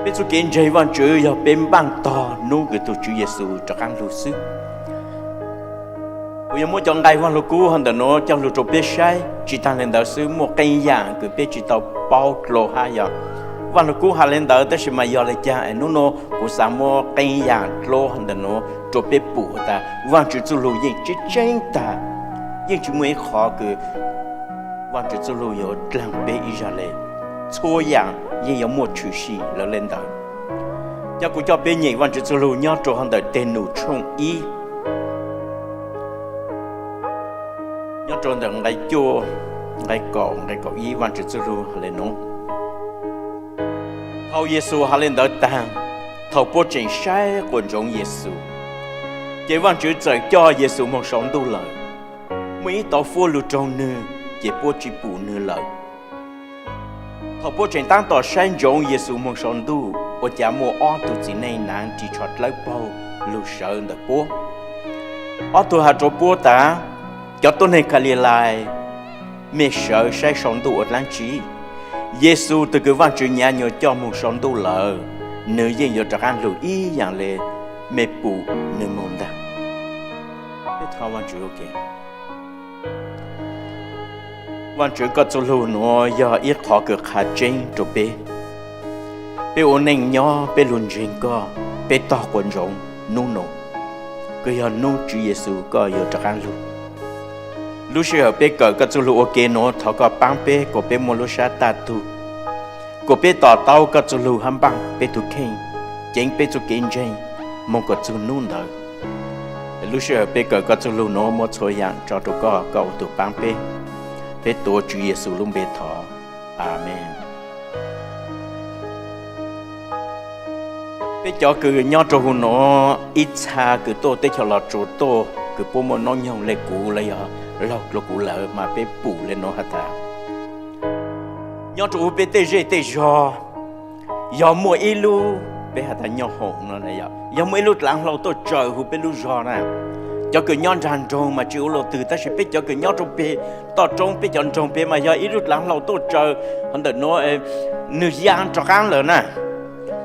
Peb txoj kev ntseeg Vajtswv yog peb npaj tog hnub kws tug Tswv Yexus rov qaab lug xwb. Kuv yuav muab cov nqai Vaaj Lug Kub hov ntawm nuav coj lug rua peb saib. Tsi taag le ntawd xwb, muaj qee yaam kws peb tsi tau paub dlua hab yog Vaaj Lug Kub has le ntawd, tab sis mas yog le caag es nub nua kuv xaav muab qee yaam dlua ntawm nuav rua peb pum tas Vaajtswv txuj lug yeej tseeb tseeb taag, yeej tsi muaj ib qhov kws Vaajtswv txuj lug yuav dlaag peb ib zag le. Txhua yaam yeej yuav muaj tshwm sim lawv le ntawd. Cov kuv coj peb nyeem Vaajtswv txuj lug nyob rua hov ntawm Teg Num tshooj ib, nyob rua ntawm nqai cuaj, nqai kaum, nqai kaum ib, Vaajtswv txuj lug has le nuav. Thaus Yexus has le ntawd taag, thaus puab tseem saib quas ntsoov Yexus, ces Vaajtswv txawm coj Yexus moog sau ntuj lawm. Muaj ib tug fuab lug raug nwg, ces puab tsi pum nwg lawm. Thaus puab tseem taab tom saib ntsoov Yexus moog sau ntuj, ua caag muaj ob tug txiv neej naav ris tsho dlawb paug lug sawv ntawm puab. Ob tug has rua puab tas, Cov tuab neeg Kalilais, mej sawv saib sau ntuj ua dlaab tsi? Yexus tug kws Vaajtswv nyav nyuas coj moog sau ntuj lawm, nwg yeej yuav rov qaab lug ib yaam le mej pum nwg moog ntag. Vaajtswv koj txuj lug nuav yog ib qhov kws qha tseeb rua peb. Peb ua neej nyob peb lug ntseeg koj, peb tog quas ntsoov nub nua, kws yog nub Tswv Yexus koj yuav rov qaab lug. Lub sij hawm peb kawm koj txuj lug ua ke nuav, thov koj paab peb kuas peb muaj lub sab taj tug, kuas peb to taub koj txuj lug hab npaaj peb tug kheej, ceev peb txuj kev ntseeg moog kuas txug nub ntawd. Lub sij hawm peb kawm koj txuj lug nuav muab txhua yaam tso rua koj, koj ua tug paab peb. Peb tuav Tswv Yexus lub npe thov, Amees. Peb cov kws nyob rua huv nuav, ib txha kws tuaj teb chaws Los Tsuas tuaj kws puab muaj noob nyoog le kuv los yog laug dlua kuv lawm mas peb pum le nuav has tas, nyob rua huv peb tej zej tej zog, yog muaj ib lub, peb has tas nyoj hoom no, yog muaj ib lub dlaav hlau tuaj tsaws huv peb lub zog na, cov kws nyob nraag nroog mas tsi ua luaj twg, tab sis peb cov kws nyob rua peg toj roob, peb cov nroog peg mas yog ib lub dlaav hlau tuaj tsaws hov ntawm nuav, nwg ya rov qaab lawm na.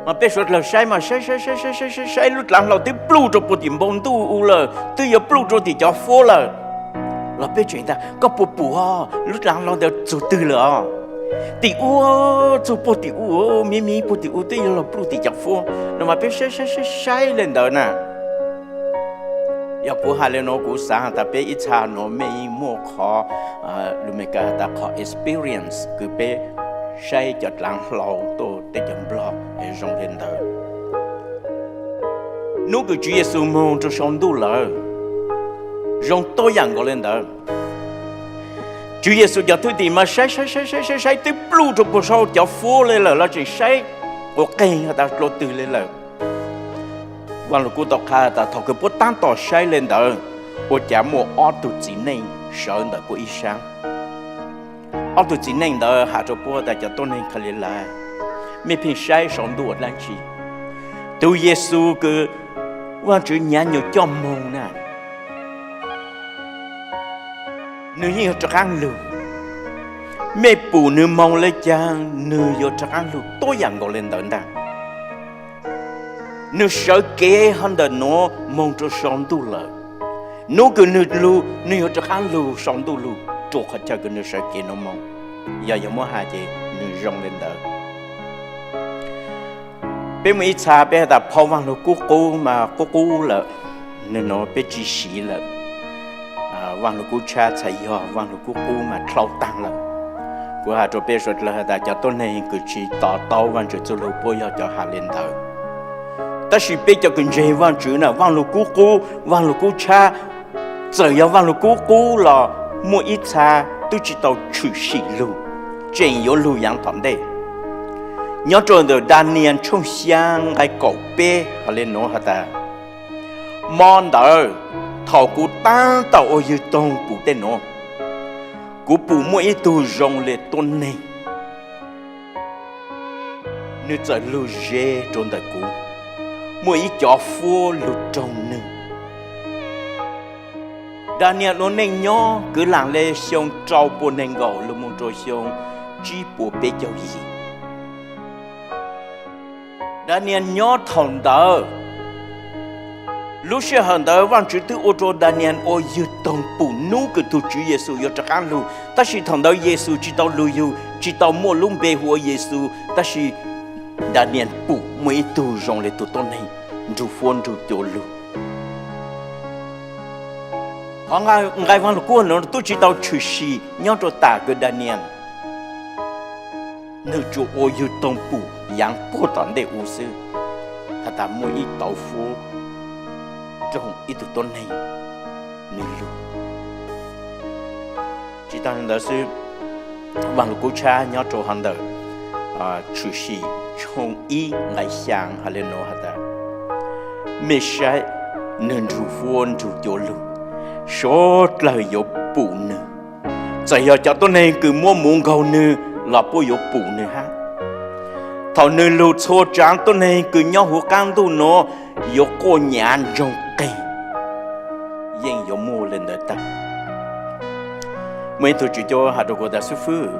Mas peb suav dlawg saib mas saib saib saib saib saib lub dlaav hlau twb pluj rua puag tim npoo ntuj u lawm, twb yuav pluj rua tim cov fuab lawm. Los peb tseem tas koj puas pum os, lub dlaav hlau ntawd txug twg lawm os? Tim u, txug puag tim u, miv miv puag tim u twb yuav luag pluj tim cov fuab no mas peb saib saib saib saib le ntawd na. Yog kuv has le nuav kuv xaav has tas peb ib txha nuav mej yeej muaj qhov, lus Meskas has tas qhov experience kws peb saib cov dlaav hlau tuaj teb chaws Nplog zoo le ntawd. Nub kws Tswv Yexus moog rua sau ntuj lawm, zoo tuab yaam nkaus le ntawd. Tswv Yexus cov thwj tim mas saib saib saib saib saib twb pluj rua puag sau cov fuab le lawm los tseem saib quas qeeg has tas dlua twg le lawm. Vaaj Lug Kub tau qha tas thaus kws puab taab tom saib le ntawd, ua caag muaj ob tug txiv neej sawv ntawm puab ib saab. Ob tug txiv neej ntawd has rua puab tas cov tuab neeg Kalilais, mej pheej saib sau ntuj ua dlaab tsi? Tug Yexus kws Vaajtswv nyav nyuas coj moog na, nwg yeej yuav rov qaab lug. Mej pum nwg moog le caag nwg yuav rov qaab lug tuab yaam nkaus le ntawd ntag. Nwg sawv kev hov ntawm nuav moog rua sau ntuj lawm. Nub kws nwg lug nwg yuav rov qaab lug sau ntuj lug rua qhov chaw kws nwg sawv kev nuav moog. Yog yuav muab has ces nwg zoo le ntawd. Peb muaj ib txha peb has tas phau Vaaj Lug Kub qub mas qub qub lawm, nwg nuav peb tsi siv lawm. Vaaj Lug Kub tshab txhais yog Vaaj Lug Kub qub mas dlhau taag lawm. Kuv has rua peb suav dlawg has tas cov tuab neeg kws tsi to taub Vaajtswv txuj lug puab yog cov has le ntawd. Tab sis peb cov kws ntseeg Vaajtswv na, Vaaj Lug Kub qub, Vaaj Lug Kub tshab, txawm yog Vaaj Lug Kub qub los muaj ib txha twb tsi tau tshwm sim lug, tseem yuav lug yaav tom ntej. Nyob rua ntawm Daniel tshooj xyaa nqai kaum peb has le nuav has tas, mo ntawd thaus kuv taab tom ua yug toog pum tej nuav, kuv pum muaj ib tug zoo le tuab neeg. Nwg txawm lug ze rua ntawm kuv, muaj ib cov fuab lug raug nwg. Daniel ua neej nyob kwv lam le xyoo rau pua neeg nkaum lug moog rua xyoo tsib puas peb caug yim. Daniel nyob thaum ntawd, lub sij hawm ntawd Vajtswv twb ua rau Daniel ua yug toog pum hnub kws tug Tswv Yexus yuav rov qaab lug, tab sis thaum ntawd Yexus tsis tau lug yug, tsis tau muaj lub npe hu ua Yexus, tab sis Daniel pum muaj ib tug zoo le tug tuab neeg nrug fuab nrug cua lug. Qhov nqai Vaaj Lug Kub nuav tub tsis tau tshwm sim nyob rua tam kws Daniel, nwg tsuas ua yug toog pum yaav puag tom ntej u xwb, has tas muaj ib tauv fuab raug ib tug tuab neeg nwg lug. Tsis taag ntawd xwb, Vaaj Lug Kub tshab nyob rua hov ntawm Tshwm Sim tshooj ib nqai xyaa has le nuav has tas, mej saib, nwg nrug fuab nrug cua lug, suav dlawg yuav pum nwg. Txawm yog cov tuab neeg kws muab mus nkaug nwg los puab yuav pum nwg hab. Thaum nwg lug txhua tsaav tuab neeg kws nyob huv qaab ntuj nuav yuav quaj nyav ntsoog qeeg, yeej yuav muaj le ntawd tag. Muaj ib tug tswv cuab has rua kuv tas, xib fwb,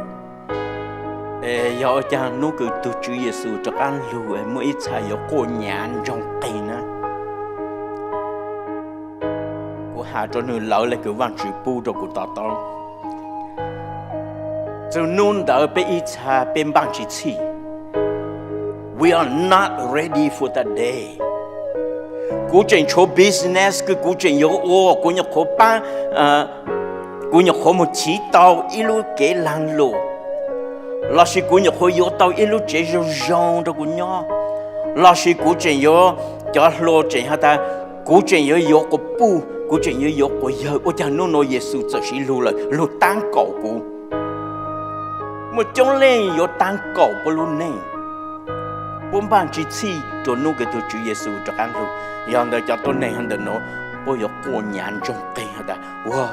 yog ua caag hnub kws tug Tswv Yexus rov qaab lug muaj ib txha yuav quaj nyav ntsoog qeeg na? Kuv has rua nwg lawv le kws Vaajtswv pub rua kuv to taub. Txug hnub ntawd peb ib txha peb npaaj tsi txhij. We are not ready for that day. Kuv tseem tshuav business kws kuv tseem yuav ua, kuv nyuam qhuav paab, kuv nyuam qhuav moog chiv tau ib lub kev laag lug, lossis kuv nyuam qhuav yuav tau ib lub tsev zoo zoo rua kuv nyob, lossis kuv tseem yuav, cov hluas tseem has tas, kuv tseem yuav yuav quas puj, kuv tseem yuav yuav quas yawg. Ua caag hnub nuav Yexus txawm siv lug lawm, lug taab kaum kuv? Muaj coob leej yuav taab kaum puab lub neej, puab npaaj tsi txhij rua hnub kws tug Tswv Yexus rov qaab lug. Yog ntawd cov tuab neeg hov ntawm nuav puab yuav quaj nyav ntsoog qeeg has tas, ua,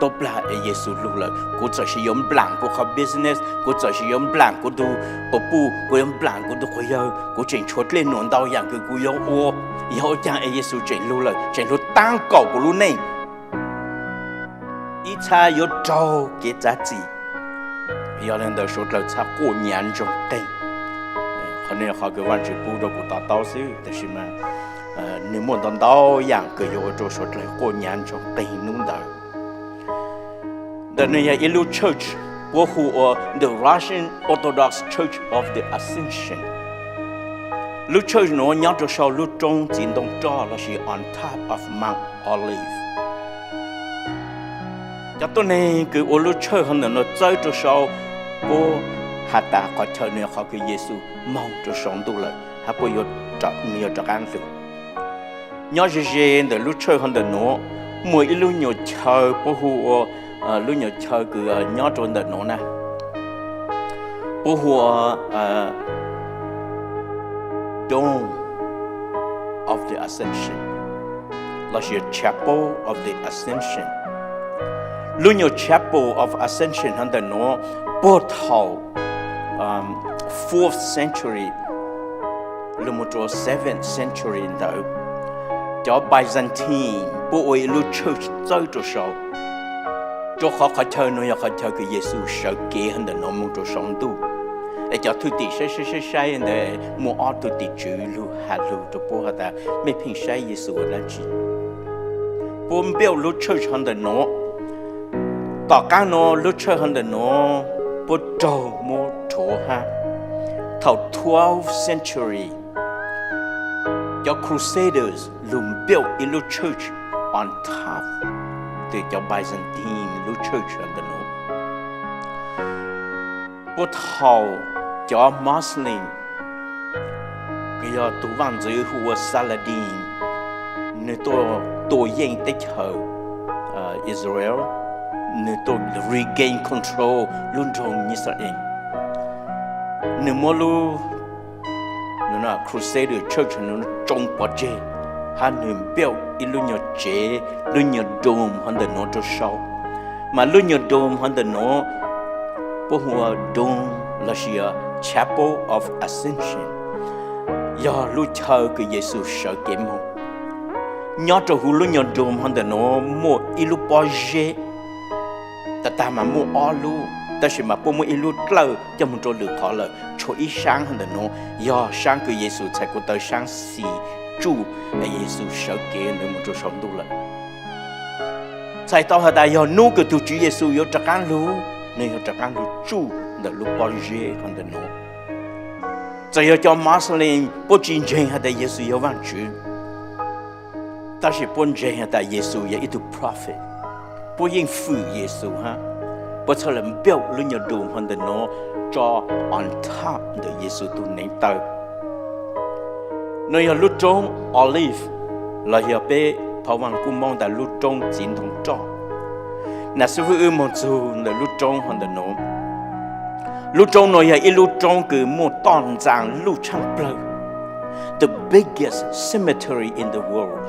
tub plag es Yexus lug lawm, kuv txawm siv yuav nplaam kuv qhov business, kuv txawm siv yuav nplaam kuv tug quas puj, kuv yuav nplaam kuv tug quas yawg, kuv tseem tshuav dlej nuam ntau yaam kws kuv yuav ua. Yog ua caag es Yexus tseem lug lawm, tseem lug taab kaum kuv lub neej, ib txha yuav raug kev txav txim. Yog le ntawd suav dlawg txha quaj nyav ntsoog qeeg. Qhov nuav yog qhov kws Vaajtswv pub rua kuv to taub xwb, tab sis mas nwg muaj ntau ntau yaam kws yuav ua rua suav dlawg quaj nyav ntsoog qeeg hnub ntawd. Ntawm nuav yog ib lub church puab hu ua the Russian Orthodox Church of the Ascension. Lub church nuav nyob rua sau lub roob txiv ntoo roj lossis on top of Mount Olive. Cov tuab neeg kws ua lub church hov ntawm nuav txawb rua sau, puab has tas qhov chaw nuav yog qhov kws Yexus moog rua sau ntuj lawm hab puab yuav, nwg yuav rov qaab lug. Nyob ze ze ntawm lub church hov ntawm nuav, muaj ib lub nyuas chaw puab hu ua, lub nyuas chaw kws nyob rua ntawm nuav na, puab hu ua Dome of the Ascension lossis Chapel of the Ascension. Lub nyuas Chapel of Ascension hov ntawm nuav, puag thaum fourth century lug moog rua seventh century ntawd, cov Byzantine puab ua ib lub church txawb rua sau, rua qhov qhov chaw nuav yog qhov chaw kws Yexus sawv kev hov ntawm nuav moog rua sau ntuj. Es cov thwj tim saib saib saib saib ntawd muaj ob tug tim tswv lug has lug rua puab has tas, mej pheej saib Yexus ua dlaab tsi? Puab build lub church hov ntawm nuav. Tom qaab nuav lub church hov ntawm nuav puab raug muab rhuav hab. Thaum twelfth century, cov Crusaders lug build ib lub church on top, tw cov Byzantine lub church hov ntawm nuav. Puag thaum cov Muslim, kws yog tug vaaj ntxwv hu ua Saladin, nwg tuaj tua yeej teb chaws Israel, nwg tuaj regain control lub nroog Yixalayees, nwg muab lub Crusader church nuav tsoo pov tseg, hab nwg build ib lub nyuas tsev, lub nyuas dome hov ntawm nuav rua sau. Mas lub nyuas dome hov ntawm nuav puab hu ua dome lossis Chapel of Ascension, yog lub chaw kws Yexus sawv kev moog. Nyob rua huv lub nyuas dome hov ntawm nuav muaj ib lub pob zeb, tag tag mas muaj ob lub. Tab sis mas puab muab ib lub dlawj coj moog rua lwm qhov lawm, tshuav ib saab hov ntawm nuav, yog saab kws Yexus txhais kuv taw saab xis tsuj, Yexus sawv kev ntawd moog rua sau ntuj lawm. Txhais tau has tas yog nub kws tug Tswv Yexus yuav rov qaab lug, nwg yuav rov qaab lug tsuj ntawm lub pob zeb hov ntawm nuav. Txawm yog cov Muslim puab tsi ntseeg has tas Yexus yog Vaajtswv, tab sis puab ntseeg has tas Yexus yog ib tug prophet, puab yeej fwm Yexus hab, puab txhaj le build lub nyuas dum hov ntawm nuav tso on top ntawm Yexus tug neev taw. Nuav yog lub roob Olive, los yog peb phov Vaaj Kub Moob tas lub roob txiv ntoo roj. Nam xib fwb wb moog txug ntawm lub roob hov ntawm nuav. Lub roob nuav yog ib lub roob kws muaj toj ntxaa luj tshaaj plawg, the biggest cemetery in the world.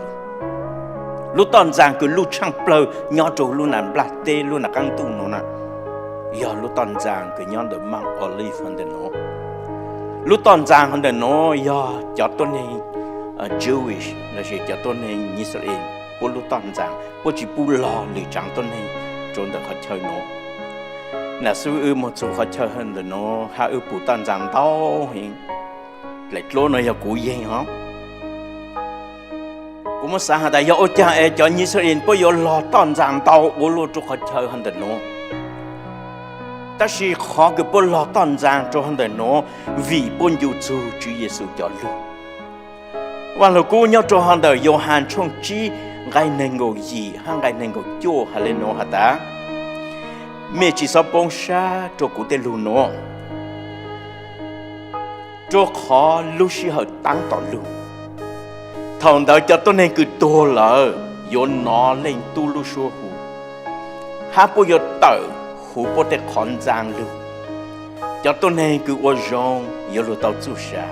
Lub toj ntxaa kws luj tshaaj plawg nyob rua lub nam nplaj teb lub nam qaab ntuj nuav na, yog lub toj ntxaa kws nyob ntawm Mount Olive hov ntawm nuav. Lub toj ntxaa hov ntawm nuav yog cov tuab neeg Jewish lossis cov tuab neeg Yixalayees puab lub toj ntxaa, puab tsi pub log lwm tsaav tuab neeg rua ntawm qhov chaw nuav. Nam xib fwb wb moog txug qhov chaw hov ntawm nuav hab wb pum toj ntxaa ntau heev, dlaim dluab nuav yog kuv yeeg hov. Kuv muab xaav has tas yog ua caag es cov Yixalayees puab yuav log toj ntxaa ntau ua luaj rua qhov chaw hov ntawm nuav, tab sis qhov kws puab log toj ntxaa rua hov ntawm nuav vim puab ncu txug Tswv Yexus cov lug. Vaaj Lug Kub nyob rua hov ntawm Yauhas tshooj tsib nqai neeg nkaum yim hab nqai neeg nkaum cuaj has le nuav has tas, mej tsi xob poob sab rua kuv tej lug nuav, rua qhov lub sij hawm taab tom lug, thaum ntawd cov tuab neeg kws tuag lawm yuav nov Leej Tub lub suab hu, hab puab yuav tawm huv puab tej qhov ntxaa lug. Cov tuab neeg kws ua zoo yuav lug tau txuj sa,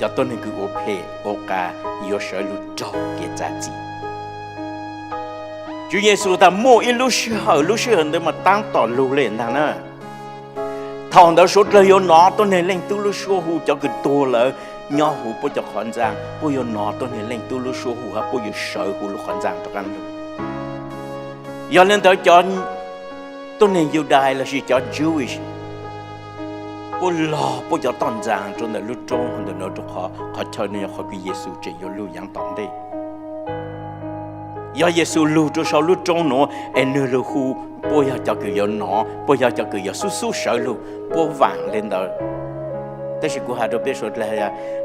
cov tuab neeg kws ua phem ua qas yuav sawv lug raug kev txav txim. Tswv Yexus tas muaj ib lub sij hawm, lub sij hawm ntawd mas taab tom lug le ntaag na. Thaum ntawd suav dlawg yuav nov tuab neeg Leej Tub lub suab hu, cov kws tuag lawm nyob huv puab cov qhov ntxaa, puab yuav nov tuab neeg Leej Tub lub suab hu hab puab yuav sawv huv lub qhov ntxaa rov qaab lug. Yog le ntawd cov tuab neeg Yudais lossis cov Jewish puab log puab cov toj ntxaa rua ntawm lub roob hov ntawm nuav rua qhov qhov chaw nuav yog qhov kws Yexus tseem yuav lug yaav tom ntej. Yog Yexus lug rua sau lub roob nuav es nwg lug hu, puab yog cov kws yuav nov, puab yog cov kws yuav xub xub sawv lug, puab vaam le ntawd. Tab sis kuv has rua peb suav dlawg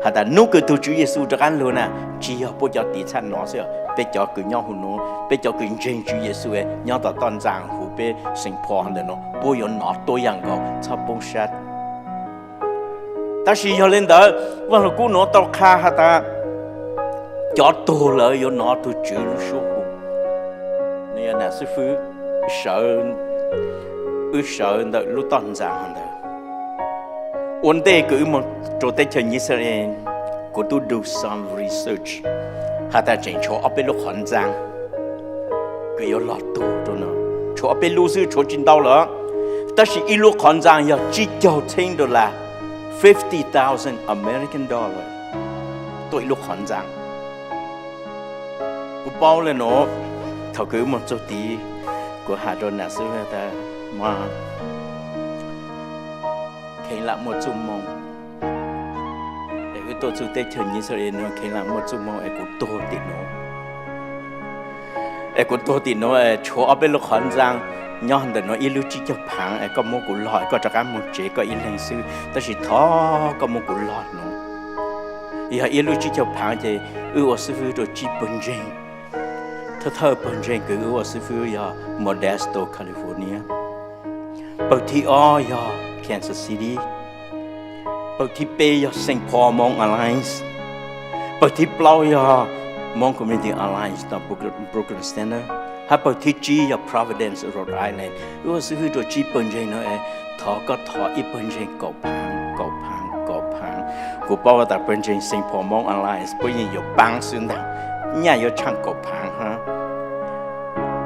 has tas nub kws tug Tswv Yexus rov qaab lug na, tsi yog puab cov tiv txhaj nov xwb, peb cov kws nyob huv nuav, peb cov kws ntseeg Tswv Yexus nyob tom toj ntxaa huv peb Saint Paul ntawm nuav, puab yuav nov tuab yaam nkaus, txhob poob sab. Tab sis yog le ntawd, Vaaj Lug Kub nuav tau qha has tas cov tuag lawm yuav nov tug Tswv lub suab hu. Nwg yog nam xib fwb sawv, wb sawv ntawm lub toj ntxaa ntawd. Ua ntej kws wb moog rua teb chaws New Zealand, kuv tub do some research has tas tseem tshuav ob peb lub qhov ntxaa kws yuav log tug rua no. Tshuav ob peb lub xwb, tshuav tsi ntau lawm, tab sis ib lub qhov ntxaa yog tsib caug txheeb dollar, fifty thousand American dollar, tuaj ib lub qhov ntxaa. Kuv paub le nuav, thaum kws wb moog txug tid, kuv has rua nam xib fwb tas, Mom, kheev lam muaj txuj moo es wb tuaj txug teb chaws New Zealand nuav, kheev lam muaj txuj moo es kuv tuag tim nuav. Es kuv tuag tim nuav es tshuav ob peb lub qhov ntxaa nyob ntawm nuav ib lub tsib caug phaav es koj muab kuv log es koj rov qab moog tsev koj ib leeg xwb, tab sis thov koj muab kuv log nuav. Yog ib lub tsib caug phaav ces wb ua xib fwb rua tsib pawg ntseeg. Thawj thawj pawg ntseeg kws wb ua xib fwb yog Modesto, California. Pawg thib ob yog Kansas City. Pawg thib peb yog Saint Paul Hmong Alliance. Pawg thib plaub yog Hmong Community Alliance tom Brooklyn Center, hab pawg thib tsib yog Providence, Rhode Island. Wb ua xib fwb rua tsib pawg ntseeg no es thov koj thov ib pawg ntseeg kaum phaav, kaum phaav, kaum phaav. Kuv paub tas pawg ntseeg Saint Paul Hmong Alliance puab yeej yuav paab xwb ntag, nyaj yuav tshaaj kaum phaav hab.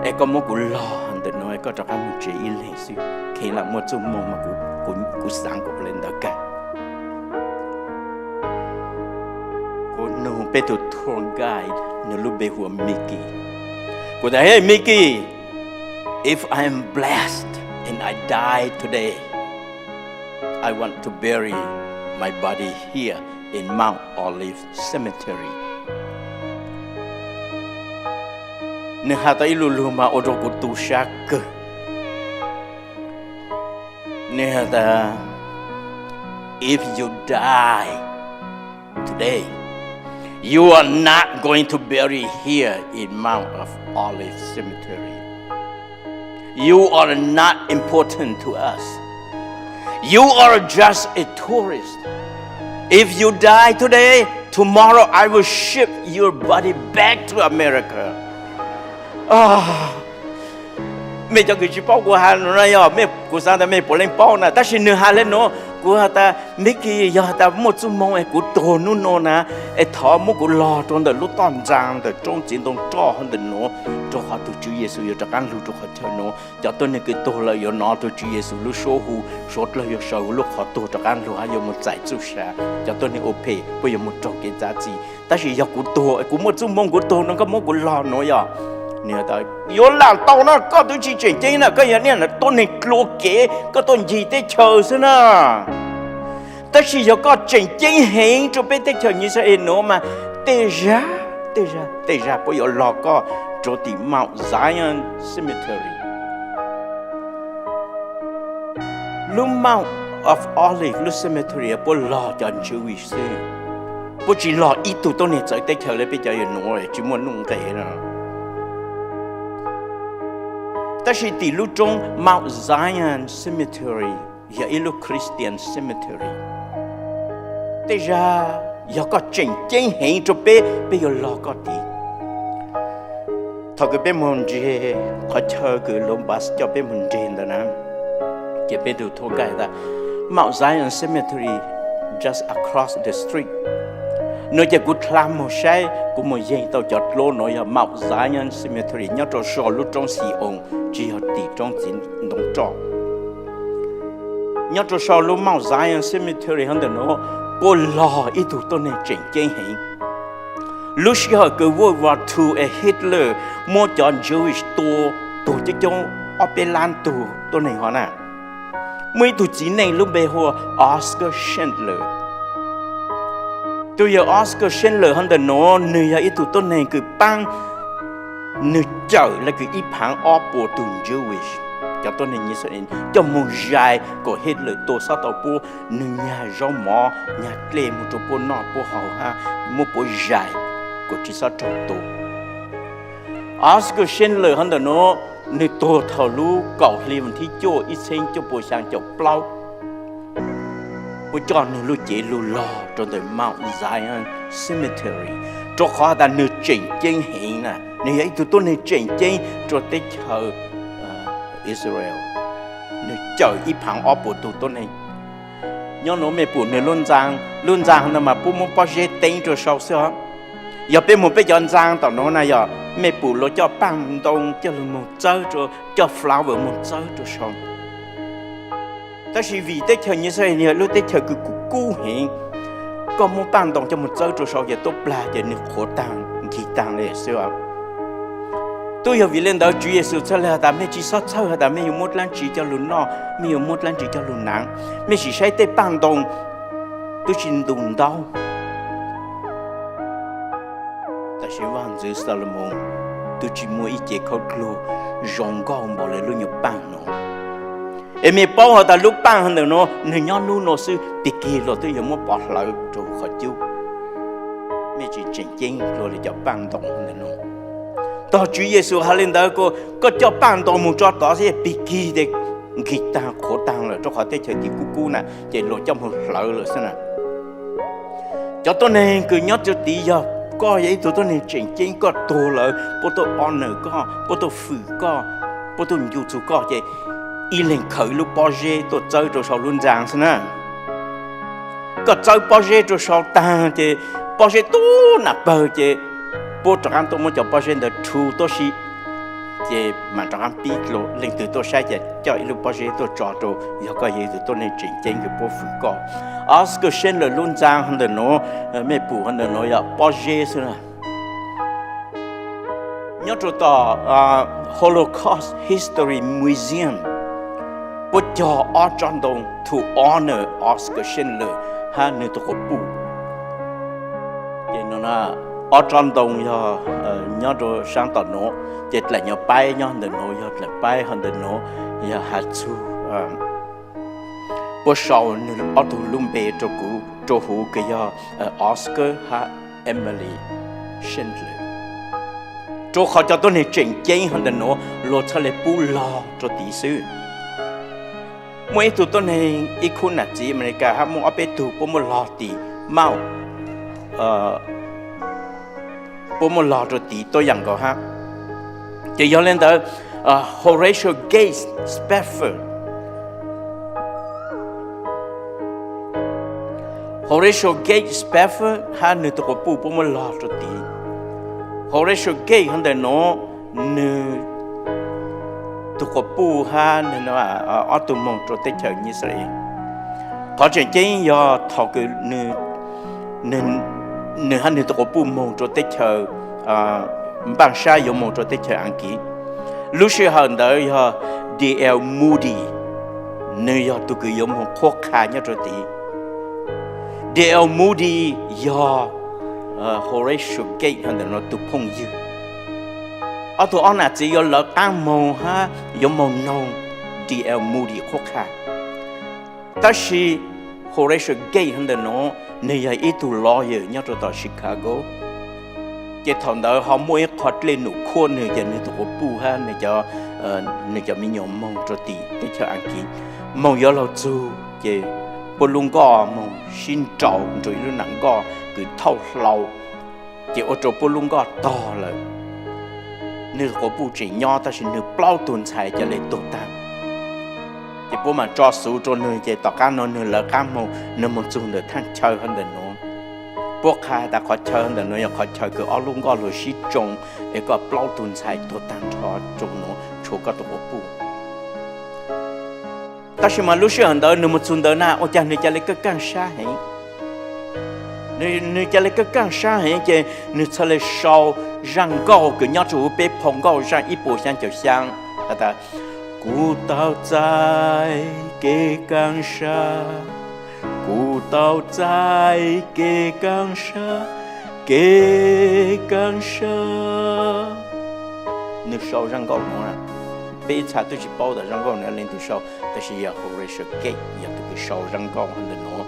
Es koj muab kuv log ntawm nuav es koj rov qab moog tsev ib leeg xwb, kheev lam muaj txuj moo mas kuv xaav kuv le ntawd kag. Kuv nug peb tug tour guide, nwg lub npe hu ua Mickey. Kuv tas, Hey Mickey, if I am blessed and I die today, I want to bury my body here in Mount Olive Cemetery. Nws has tas ib lu lug mas ua rua kuv tu sab kawg. Nws has tas, if you die today, you are not going to bury here in Mount of Olive Cemetery. You are not important to us. You are just a tourist. If you die today, tomorrow I will ship your body back to America. Mej cov kws tsi paub kuv has no na yog mej, kuv xaav tas mej puav leej paub na, tab sis nws has le nuav, kuv has tas Mickey, yog has tas muaj txuj moo es kuv tuag nub nua na, es thov muab kuv log rua ntawm lub toj ntxaa ntawm roob txiv ntoo roj ntawm nuav, rua qhov tug Tswv Yexus yuav rov qaab lug rua qhov chaw nuav. Cov tuab neeg kws tuag lawm yuav nov tug Tswv Yexus lub suab hu, suav dlawg yuav sawv huv lub qhov tuag rov qaab lug hab yuav moog txais txuj sa. Cov tuab neeg ua phem puab yuav moog raug kev txav txim. Tab sis yog kuv tuag, kuv muaj txuj moo kuv tuag no, koj muab kuv log nuav yog, yuav lam tau na, koj twb tsi tseem ceeb na, koj yog niaj tuab neeg dlua kev, koj tuaj ncig teb chaws xwb na. Tab sis yog koj tseem ceeb heev rua peb teb chaws Yixalayees nuav mas tej zag, tej zag, tej zag puab yuav log koj rua tim Mount Zion Cemetery. Lub Mount of Olives lub cemetery puab log cov Jewish xwb, puab tsi log ib tug tuab neeg txawv teb chaws le peb cov yawg nuav tsi muaj nuj nqes na. Tab sis tim lub roob Mount Zion Cemetery yog ib lub Christian cemetery. Tej zag yog koj tseem ceeb heev rua peb, peb yuav log koj tid. Thaum kws peb moog nreg qhov chaw kws lub bus coj peb moog nreg ntawd na, ces peb tug tour guide tas Mount Zion Cemetery just across the street no, ces kuv dlha moog saib, kuv moog yeeg tau cov dluab nuav yog Mount Zion Cemetery nyob rua sau lub roob Xi-oos, tsi yog tim roob txiv ntoo roj. Nyob rua sau lub Mount Zion Cemetery hov ntawm nuav, puab log ib tug tuab neeg tseem ceeb heev. Lub sij hawm kws World War Two es Hitler muab cov Jewish tua tuag coob coob ob peb lab tug tuab neeg hov na, muaj ib tug txiv neej lub npe hu ua Oskar Schindler. Tug yawg Oskar Schindler hov ntawm nuav, nwg yog ib tug tuab neeg kws paab, nwg cawm le kws ib phaav ob puas tug Jewish, cov tuab neeg Yixalayees coj moog zais kom Hitler tua txhob tau puab. Nwg nyag zaub mov, nyag dlej moog rua puab noj puab haus hab muab puab zais kom tsi txhob raug tua. Oskar Schindler hov ntawm nuav, nwg tuag thaum lub kaum hli vas thib cuaj ib txheeb cuaj puas xyaa caum plaub. Puab coj nwg lub cev lug log rua ntawm Mount Zion Cemetery, rua qhov has tas nwg tseem ceeb heev na, nwg yog ib tug tuab neeg tseem ceeb rua teb chaws Israel. Nwg cawm ib phaav ob puas tug tuab neeg. Nyob nuav mej pum nwg lub ntxaa, lub ntxaa no mas puab muab pob zeb teeb rua sau xwb os. Yog peb moog peb cov ntxaa tom nuav na yog mej pum luag coj paaj ntoo coj lug moog txawb rua, coj flower moog txawb rua sau. Tab sis vim teb chaws Yixalayees yog lub teb chaws kws kub kub heev, koj muab paaj ntoo coj moog txawb rua sau ces tuab plag ces nwg qhuav taag nkig taag le xwb os. Tub yog vim le ntawd Tswv Yexus txhaj le has tas mej tsi xob txhawj has tas mej yuav muab dlaab tsi coj lug noj, mej yuav muab dlaab tsi coj lug naav, mej sim saib tej paaj ntoo twb tsi ntu ntaub. Tab sis Vaaj Ntxwv Xalumoos twb tsi muaj ib ce khaub dluag zoo nkauj npaum le lub nyuas paaj no. Es mej paub has tas lub paaj ntawm nuav nwg nyob nub nua xwb, pig kig luag twb yuav muab pov hlawv rua qhov cub. Mej tsi tseem ceeb dlua le cov paaj ntoo ntawm nuav. Tog Tswv Yexus has le ntawd kuj, koj coj paaj ntoo moog tso tod xwb pig kig tes nkig taag qhuav taag lawm rua qhov teb chaws tim kub kub na ces luag coj moog hlawv lawm xwb na. Cov tuab neeg kws nyob rua tid yog koj yog ib tug tuab neeg tseem ceeb, koj tuag lawm puab tuaj honor koj, puab tuaj fwm koj, puab tuaj ncu txug koj ces ib leeg khaws lub pob zeb tuaj txawb rua sau lub ntxaa xwb na. Koj txawb pob zeb rua sau taag ces pob zeb tub nam pawg ces puab rov qaab tuaj muab cov pob zeb ntawd rhu tuab si, ces mam rov qaab pib dlua. Leej twg tuaj saib ces coj ib lub pob zeb tuaj tso rua, yog koj yog ib tug tuab neeg tseem ceeb kws puab fwm koj. Oskar Schindler lub ntxaa hov ntawm nuav, mej pum hov ntawm nuav yog pob zeb xwb na. Nyob rua tom Holocaust History Museum, puab cog ob tsob ntoo to honor Oskar Schindler hab nwg tug quas puj. Ces ob tsob ntoo yog nyob rua saab tom nuav, ces dlaim nyuas paib nyob ntawm nuav yog dlaim paib, hov ntawm nuav yog has txug puab sau nwg ob tug lub npe rua kuv rua huv kws yog Oskar hab Emily Schindler, rua qhov cov tuab neeg tseem ceeb hov ntawm nuav luag txhaj le pub log rua tid xwb. Muaj ib tug tuab neeg ib khub nam txiv Amelikas hab muaj ob peb tug puab muaj log tim Mauj, puab muaj log rua tid tuab yaam nkaus hab. Ces yog le ntawd, Horatio Gates Spafford, Horatio Gates Spafford hab nwg tug quas puj puab muaj log rua tid. Horatio Gates hov ntawm nuav nwg tug quas puj hab nwg ob tug moog rua teb chaws Yixalayees. Qhov tseem ceeb yog thaum kws nwg hab nwg tug quas puj moog rua teb chaws npaaj sab yuav moog rua teb chaws Askiv, lub sij hawm ntawd yog D. L. Moody, nwg yog tug kws yuav moog qhuab qha nyob rua tid. D. L. Moody yog Horatio Gates hov ntawm nuav tug phooj ywg. Ob tug ob nam txiv yuav lawv qaab moog hab yuav moog noog D. L. Moody qhuab qha. Tab sis Horatio Gates hov ntawm nuav nwg yog ib tug lawyer nyob rua tom Chicago. Ces thaum ntawd ho muaj ib qho dlej num khuab nwg, ces nwg tug quas puj hab nwg cov me nyuam moog rua tim teb chaws Askiv. Moog yuav luag txug ces puab lub nkoj moog sib nraus nrug ib lub nam nkoj kws thauj hlau, ces ua rua puab lub nkoj tog lawm. Nwg quas puj tseem nyob tab sis nwg plaub tug ntxhais ca le tuag taag. Ces puab maam tso xuv rua nwg ces tom qaab nuav nwg lawv qaab moog, nwg moog txug ntawm thaaj chaw hov ntawm nuav. Puab qha tas qhov chaw ntawm nuav yog qhov chaw kws ob lub nkoj luag sib tsoo es koj plaub tug ntxhais tuag taag nrho rua nuav tshuav koj tug quas puj. Tab sis mas lub sij hawm ntawd nwg moog txug ntawd na ua caag nwg ca le kaj kaaj sab heev. Nwg ca le kaj kaaj sab heev ces nwg txhad le sau zaaj nkauj kws nyob rua huv peb phau nkauj zaaj ib puas xyaa caum xyaa has tas, Kuv tau txais kev kaaj sab, kuv tau txais kev kaaj sab, kev kaaj sab. Nwg sau zaaj nkauj nuav, peb txhad twb tsi paub tas zaaj nkauj nuav leej twg sau, tab sis yog Horatio Gates yog tug kws sau zaaj nkauj ntawm nuav.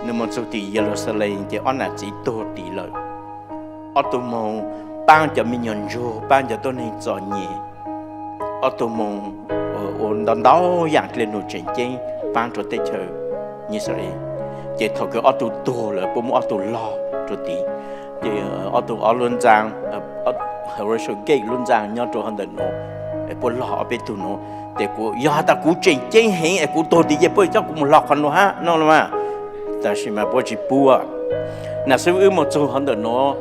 Nwg moog txug tim Yeluxalees ces ob nam txiv tuag tid lawm. Ob tug moog paab cov me nyuam ntsuag, paab cov tuab neeg txom nyem, ob tug moog ua ntau ntau yaam dlej num tseem ceeb paab rua teb chaws Yixalayees. Ces thaum kws ob tug tuag lawm puab muab ob tug log rua tid. Ces ob tug ob lub ntxaa, Horatio Gates lub ntxaa nyob rua hov ntawm nuav, puab log ob peb tug nuav. Ces kuv yog has tas kuv tseem ceeb heev es kuv tuag tid ces puab coj kuv moog log qhov nuav hab no los mas. Tab sis mas puab tsi pub. Nam xib fwb wb moog txug hov ntawm nuav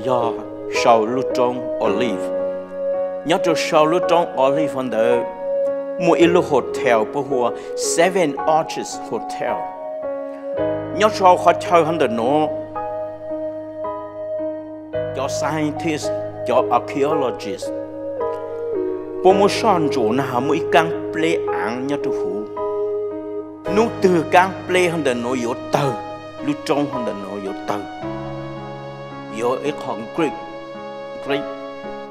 yog sau lub roob Olive. Nyob rua sau lub roob Olive hov ntawd muaj ib lub hotel puab hu ua Seven Arches Hotel. Nyob sau qhov chaw hov ntawm nuav, cov scientist, cov archaeologist puab muab soj ntsuam na ho muaj ib kaab pleb aav nyob rua huv. Nub twg kaab pleb hov ntawm nuav yuav tawg, lub roob hov ntawm nuav yuav tawg, yuav ib qho great, great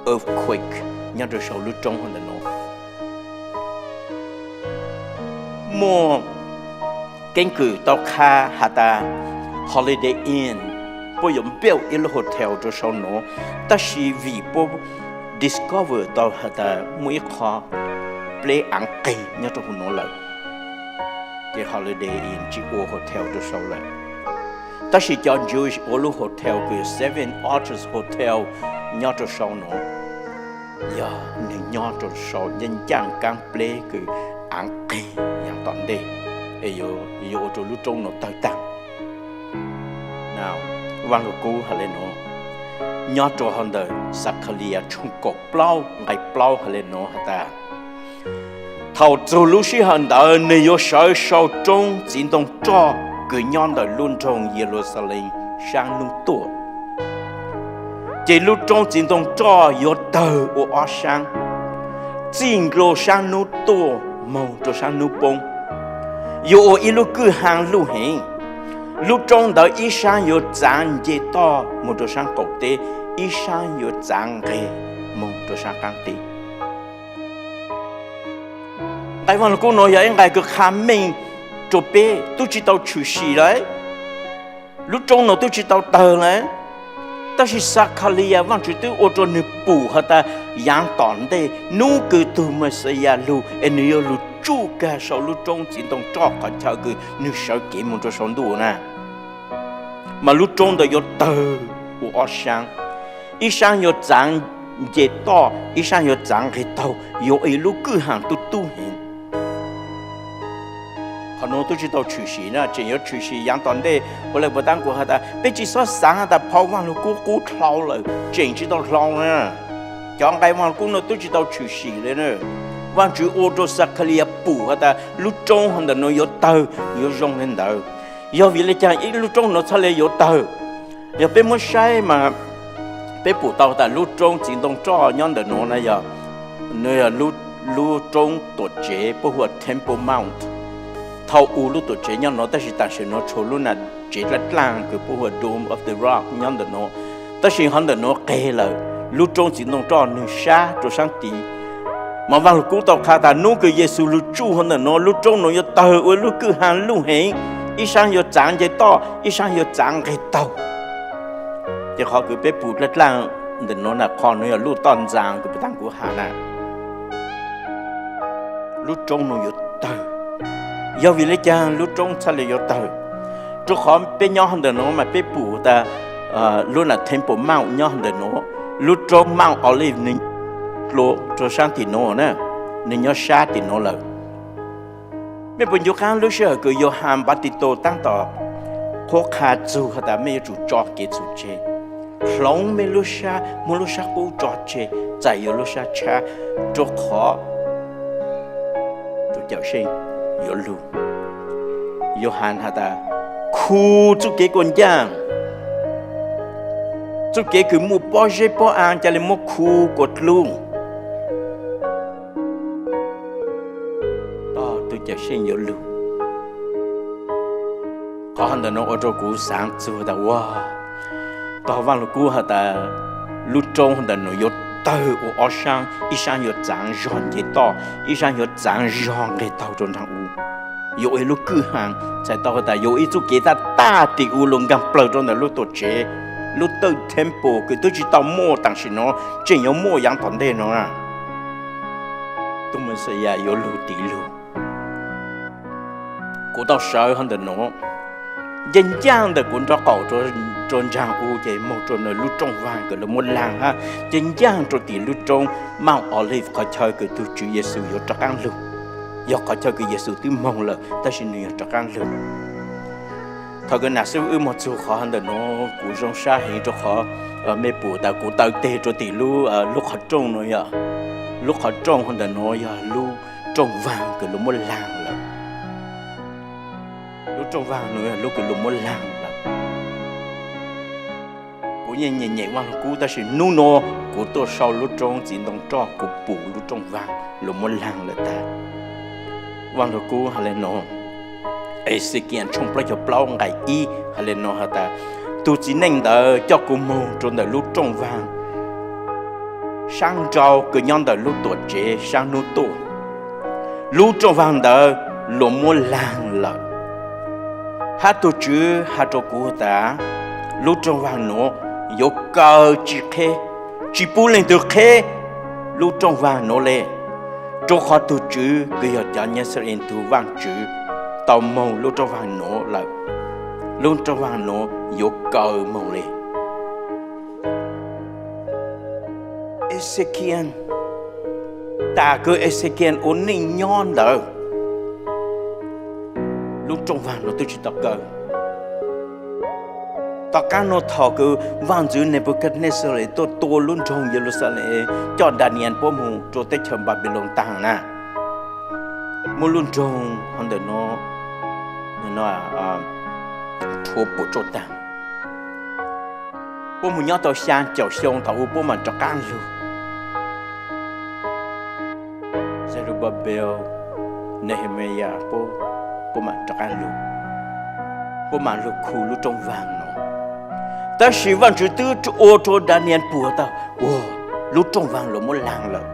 earthquake nyob rua sau lub roob hov ntawm nuav. Muaj keeb kwm tau qha has tas Holiday Inn puab yuav build ib lub hotel rua sau nuav, tab sis vim puab discover tau has tas muaj ib qho pleb aav qeeg nyob rua huv nuav lawm, ces Holiday Inn tsi ua hotel rua sau lawm. Tab sis cov Jewish ua lub hotel kws Seven Arches Hotel nyob rua sau nuav, yog nwg nyob rua sau ncaaj ncaaj kaab pleb kws aav qeeg yaam tom ntej, es yuav ua rua lub roob nuav tawg taag. Vaaj Lug Kub has le nuav, nyob rua hov ntawm Xakalias tshooj kaum plaub nqai plaub has le nuav has tas, thaum txug lub sij hawm ntawd nwg yuav sawv sau roob txiv ntoo roj kws nyob ntawm lub nroog Yeluxalees saab nub tuaj. Ces lub roob txiv ntoo roj yuav tawg ua ob saab, txij nkaus saab nub tuaj moog rua saab nub poob, yuav ua ib lub kwj haa luj heev. Lub roob ntawd ib saab yuav txaav nce toj moog rua saab qaum teb, ib saab yuav txaav nqeg moog rua saab qaab teb. Nqai Vaaj Lug Kub nuav yog ib nqai kws qha meej rua peb, tub tsi tau tshwm sim lawm. Lub roob nuav tub tsi tau tawg lawm, tab sis Xakhalias Vaajtswv twb ua rua nwg pum has tas yaav tom ntej nub kws tug Mexiyas lug es nwg yuav lug tsuj kag sau lub roob txiv ntoo roj qhov chaw kws nwg sawv kev moog rua sau ntuj na. Mas lub roob ntawd yuav tawg ua ob saab, ib saab yuav txaav nce toj, ib saab yuav txaav nqeg taug, yuav ua ib lub kwj haa tub tub heev. Qhov nuav tub tsi tau tshwm sim na, tseem yuav tshwm sim yaav tom ntej. Ua le puas taab kuv has tas peb tsi xob xaav has tas phau Vaaj Lug Kub qub dlhau lawm, tseem tsi tau dlhau na. Cov nqai Vaaj Lug Kub nuav tub tsi tau tshwm sim le na. Vaajtswv ua rua Xakhalias pum has tas lub roob hov ntawm nuav yuav tawg, yuav zoo le ntawd. Yog vim le caag ib lub roob nuav txhaj le yuav tawg? Yog peb muab saib mas peb pum tau tas lub roob txiv ntoo roj nyob ntawm nuav na yog, nuav yog lub roob tuam tsev puab hu ua Temple Mount. Thaum u lub tuam tsev nyob nuav tab sis tam sim nuav tshuav lub nam tsev dlaaj dlaaj kws puab hu ua Dome of the Rock nyob ntawm nuav. Tab sis hov ntawm nuav qeg lawm, lub roob txiv ntoo roj nwg sab rua saab tid. Mas Vaaj Lug Kub tau qha tas nub kws Yexus lug tsuj hov ntawm nuav lub roob nuav yuav tawg ua lub kwj haa luj heev, ib saab yuav txaav nce toj, ib saab yuav txaav nqeg taug. Ces qhov kws peb pum dlaaj dlaaj ntawm nuav na, qhov nuav yog lub toj ntxaa kws puag ta kuv has na. Lub roob nuav yuav tawg. Yog vim le caag lub roob txhaj le yuav tawg? Rua qhov peb nyob hov ntawm nuav mas peb pum tas lub nam Temple Mount nyob hov ntawm nuav, lub roob Mount Olive nwg dlua rua saab tim nuav na, nwg nyob sab tim nuav lawm. Mej puas ncu qaab lub sij hawm kws Yauhas Npatitus taab tom qhuab qha txug has tas mej yuav tsum tso kev txhum tseg, hloov mej lub sab, muab lub sab qub tso tseg, txais yuav lub sab tshab, rua qhov tus Cawmseej yuav lug. Yauhas has tas, khu txuj kev kuas ncaaj, txuj kev kws muaj pob zeb pob aa ca le muab khu kuas dlub, tog tus Cawmseej yuav lug. Qhov hov ntawm nuav ua rua kuv xaav txug tas ua tog Vaaj Lug Kub has tas lub roob hov ntawm nuav yuav tawg ua ob saab, ib saab yuav txaav zog nce toj, ib saab yuav txaav zog nqeg taug rua nraag u. Yuav ua ib lub kwj haa, txhais tau has tas yuav ua ib txuj kev taj taj tim u lug nkaag plawg rua ntawm lub tuam tsev, lub thawj temple kws twb tsi tau muaj tam sim nuav, tseem yuav muaj yaav tom ntej nuav. Tug Mexiyas yuav lug tim lug. Kuv tau sawv hov ntawm nuav, ncaaj ncaaj ntawm kuv nraub qaum rua nraag u ces moog rua ntawm lub rooj vaag kws lug muab laag hab, ncaaj ncaaj rua tim lub roob Mount Olive qhov chaw kws tug Tswv Yexus yuav rov qaab lug. Yog qhov chaw kws Yexus twb moog lawm tab sis nwg yuav rov qaab lug. Thaum kws nam xib wb moog txug qhov hov ntawm nuav kuv zoo sab heev rua qhov mej pum tas kuv taw teg rua tim lub, lub qhov rooj nuav yog, lub qhov rooj hov ntawm nuav yog lub rooj vaag kws lug muab laag lawm. Lub rooj vaag nuav yog lub kws lug muab laag lawm. Kuv yeej nyeem nyeem Vaaj Lug Kub tab sis nub nuav kuv tuaj sau lub roob txiv ntoo roj kuv pum lub rooj vaag lug muab laag lawm tag. Vaaj Lug Kub has le nuav, Esekias tshooj plaub caug plaub nqai ib has le nuav has tas, tug txiv neej ntawd coj kuv moog rua ntawm lub rooj vaag saab nrau kws nyob ntawm lub tuam tsev saab nub tuaj. Lub rooj vaag ntawd luas muab laag lawm. Hab tug Tswv has rua kuv tas, lub rooj vaag nuav yuav kaw tsi qheb, tsi pub leej twg qheb lub rooj vaag nuav le, rua qhov tug Tswv kws yog cov Nazares tug Vaajtswv tau moog lub rooj vaag nuav lawm. Lub rooj vaag nuav yuav kaw moog le. Esekias, tas kws Esekias ua neej nyob ntawd, lub rooj vaag nuav twb tsi tau kaw. Tom qaab nuav thaum kws vaaj ntxwv Nebuchadnezzar tuaj tua lub nroog Yeluxalees coj Daniyees puab moog rua teb chaws Npanpiloos taag na, muab lub nroog hov ntawm nuav rhuav puas tsuaj taag. Puab moog nyob tau xyaa caum xyoo thaum u puab maam rov qaab lug. Zerubabel, Nehemias puab, puab mam rov qab lug, puab mam lug khu lub rooj vaag no. Tab sis Vaajtswv twb ua rua Daniyees puag tau ua lub rooj vaag luas muab laag lawm.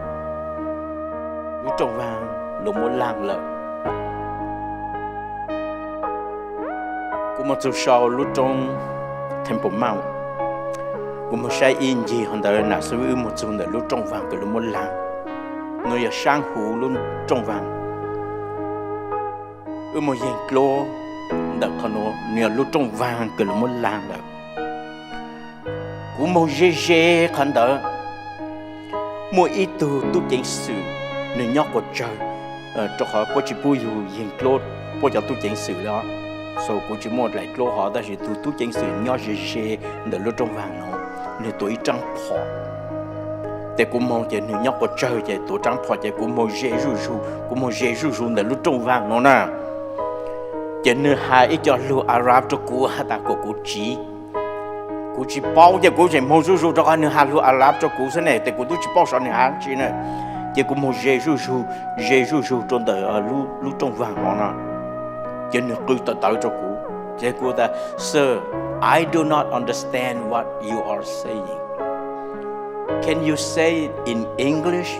Lub rooj vaag luas muab laag lawm. Kuv moog txug sau lub roob Temple Mount, kuv moog saib ib ncig hov ntawd nam xwb wb moog txug ntawm lub rooj vaag kws luas muab laag. Nuav yog saab huv lub rooj vaag. Wb moog yeeg dluab ntawm qhov nuav, nwg yog lub rooj vaag kws luas muab laag lawm. Kuv moog ze ze qhov ntawd, muaj ib tug tub ceev xwm, nwg nyob quas tsawg, rua qhov puab tsi pub yug yeeg dluab puab cov tub ceev xwm le. So kuv tsi muaj dlaim dluab hov, tab sis tug tub ceev xwm nyob ze ze ntawm lub rooj vaag no, nwg tuav ib raab phom. Tes kuv moog ces nwg nyob quas tsawg ces tuav raab phom ces kuv moog ze zuj zug, kuv moog ze zuj zug ntawm lub rooj vaag no na. Ces nwg has ib co lug Arab rua kuv has tas kom kuv tsiv. Kuv tsi paub ces kuv tseem moog zuj zug rua qhov nwg has lug Arab rua kuv xwb ne, tes kuv tub tsi paub xyov nwg has tsi na. Ces kuv moog ze zuj zug, ze zuj zug rua ntawm lub rooj vaag no na. Ces nwg qw tawv tawv rua kuv, ces kuv tas, Sir, I do not understand what you are saying. Can you say it in English?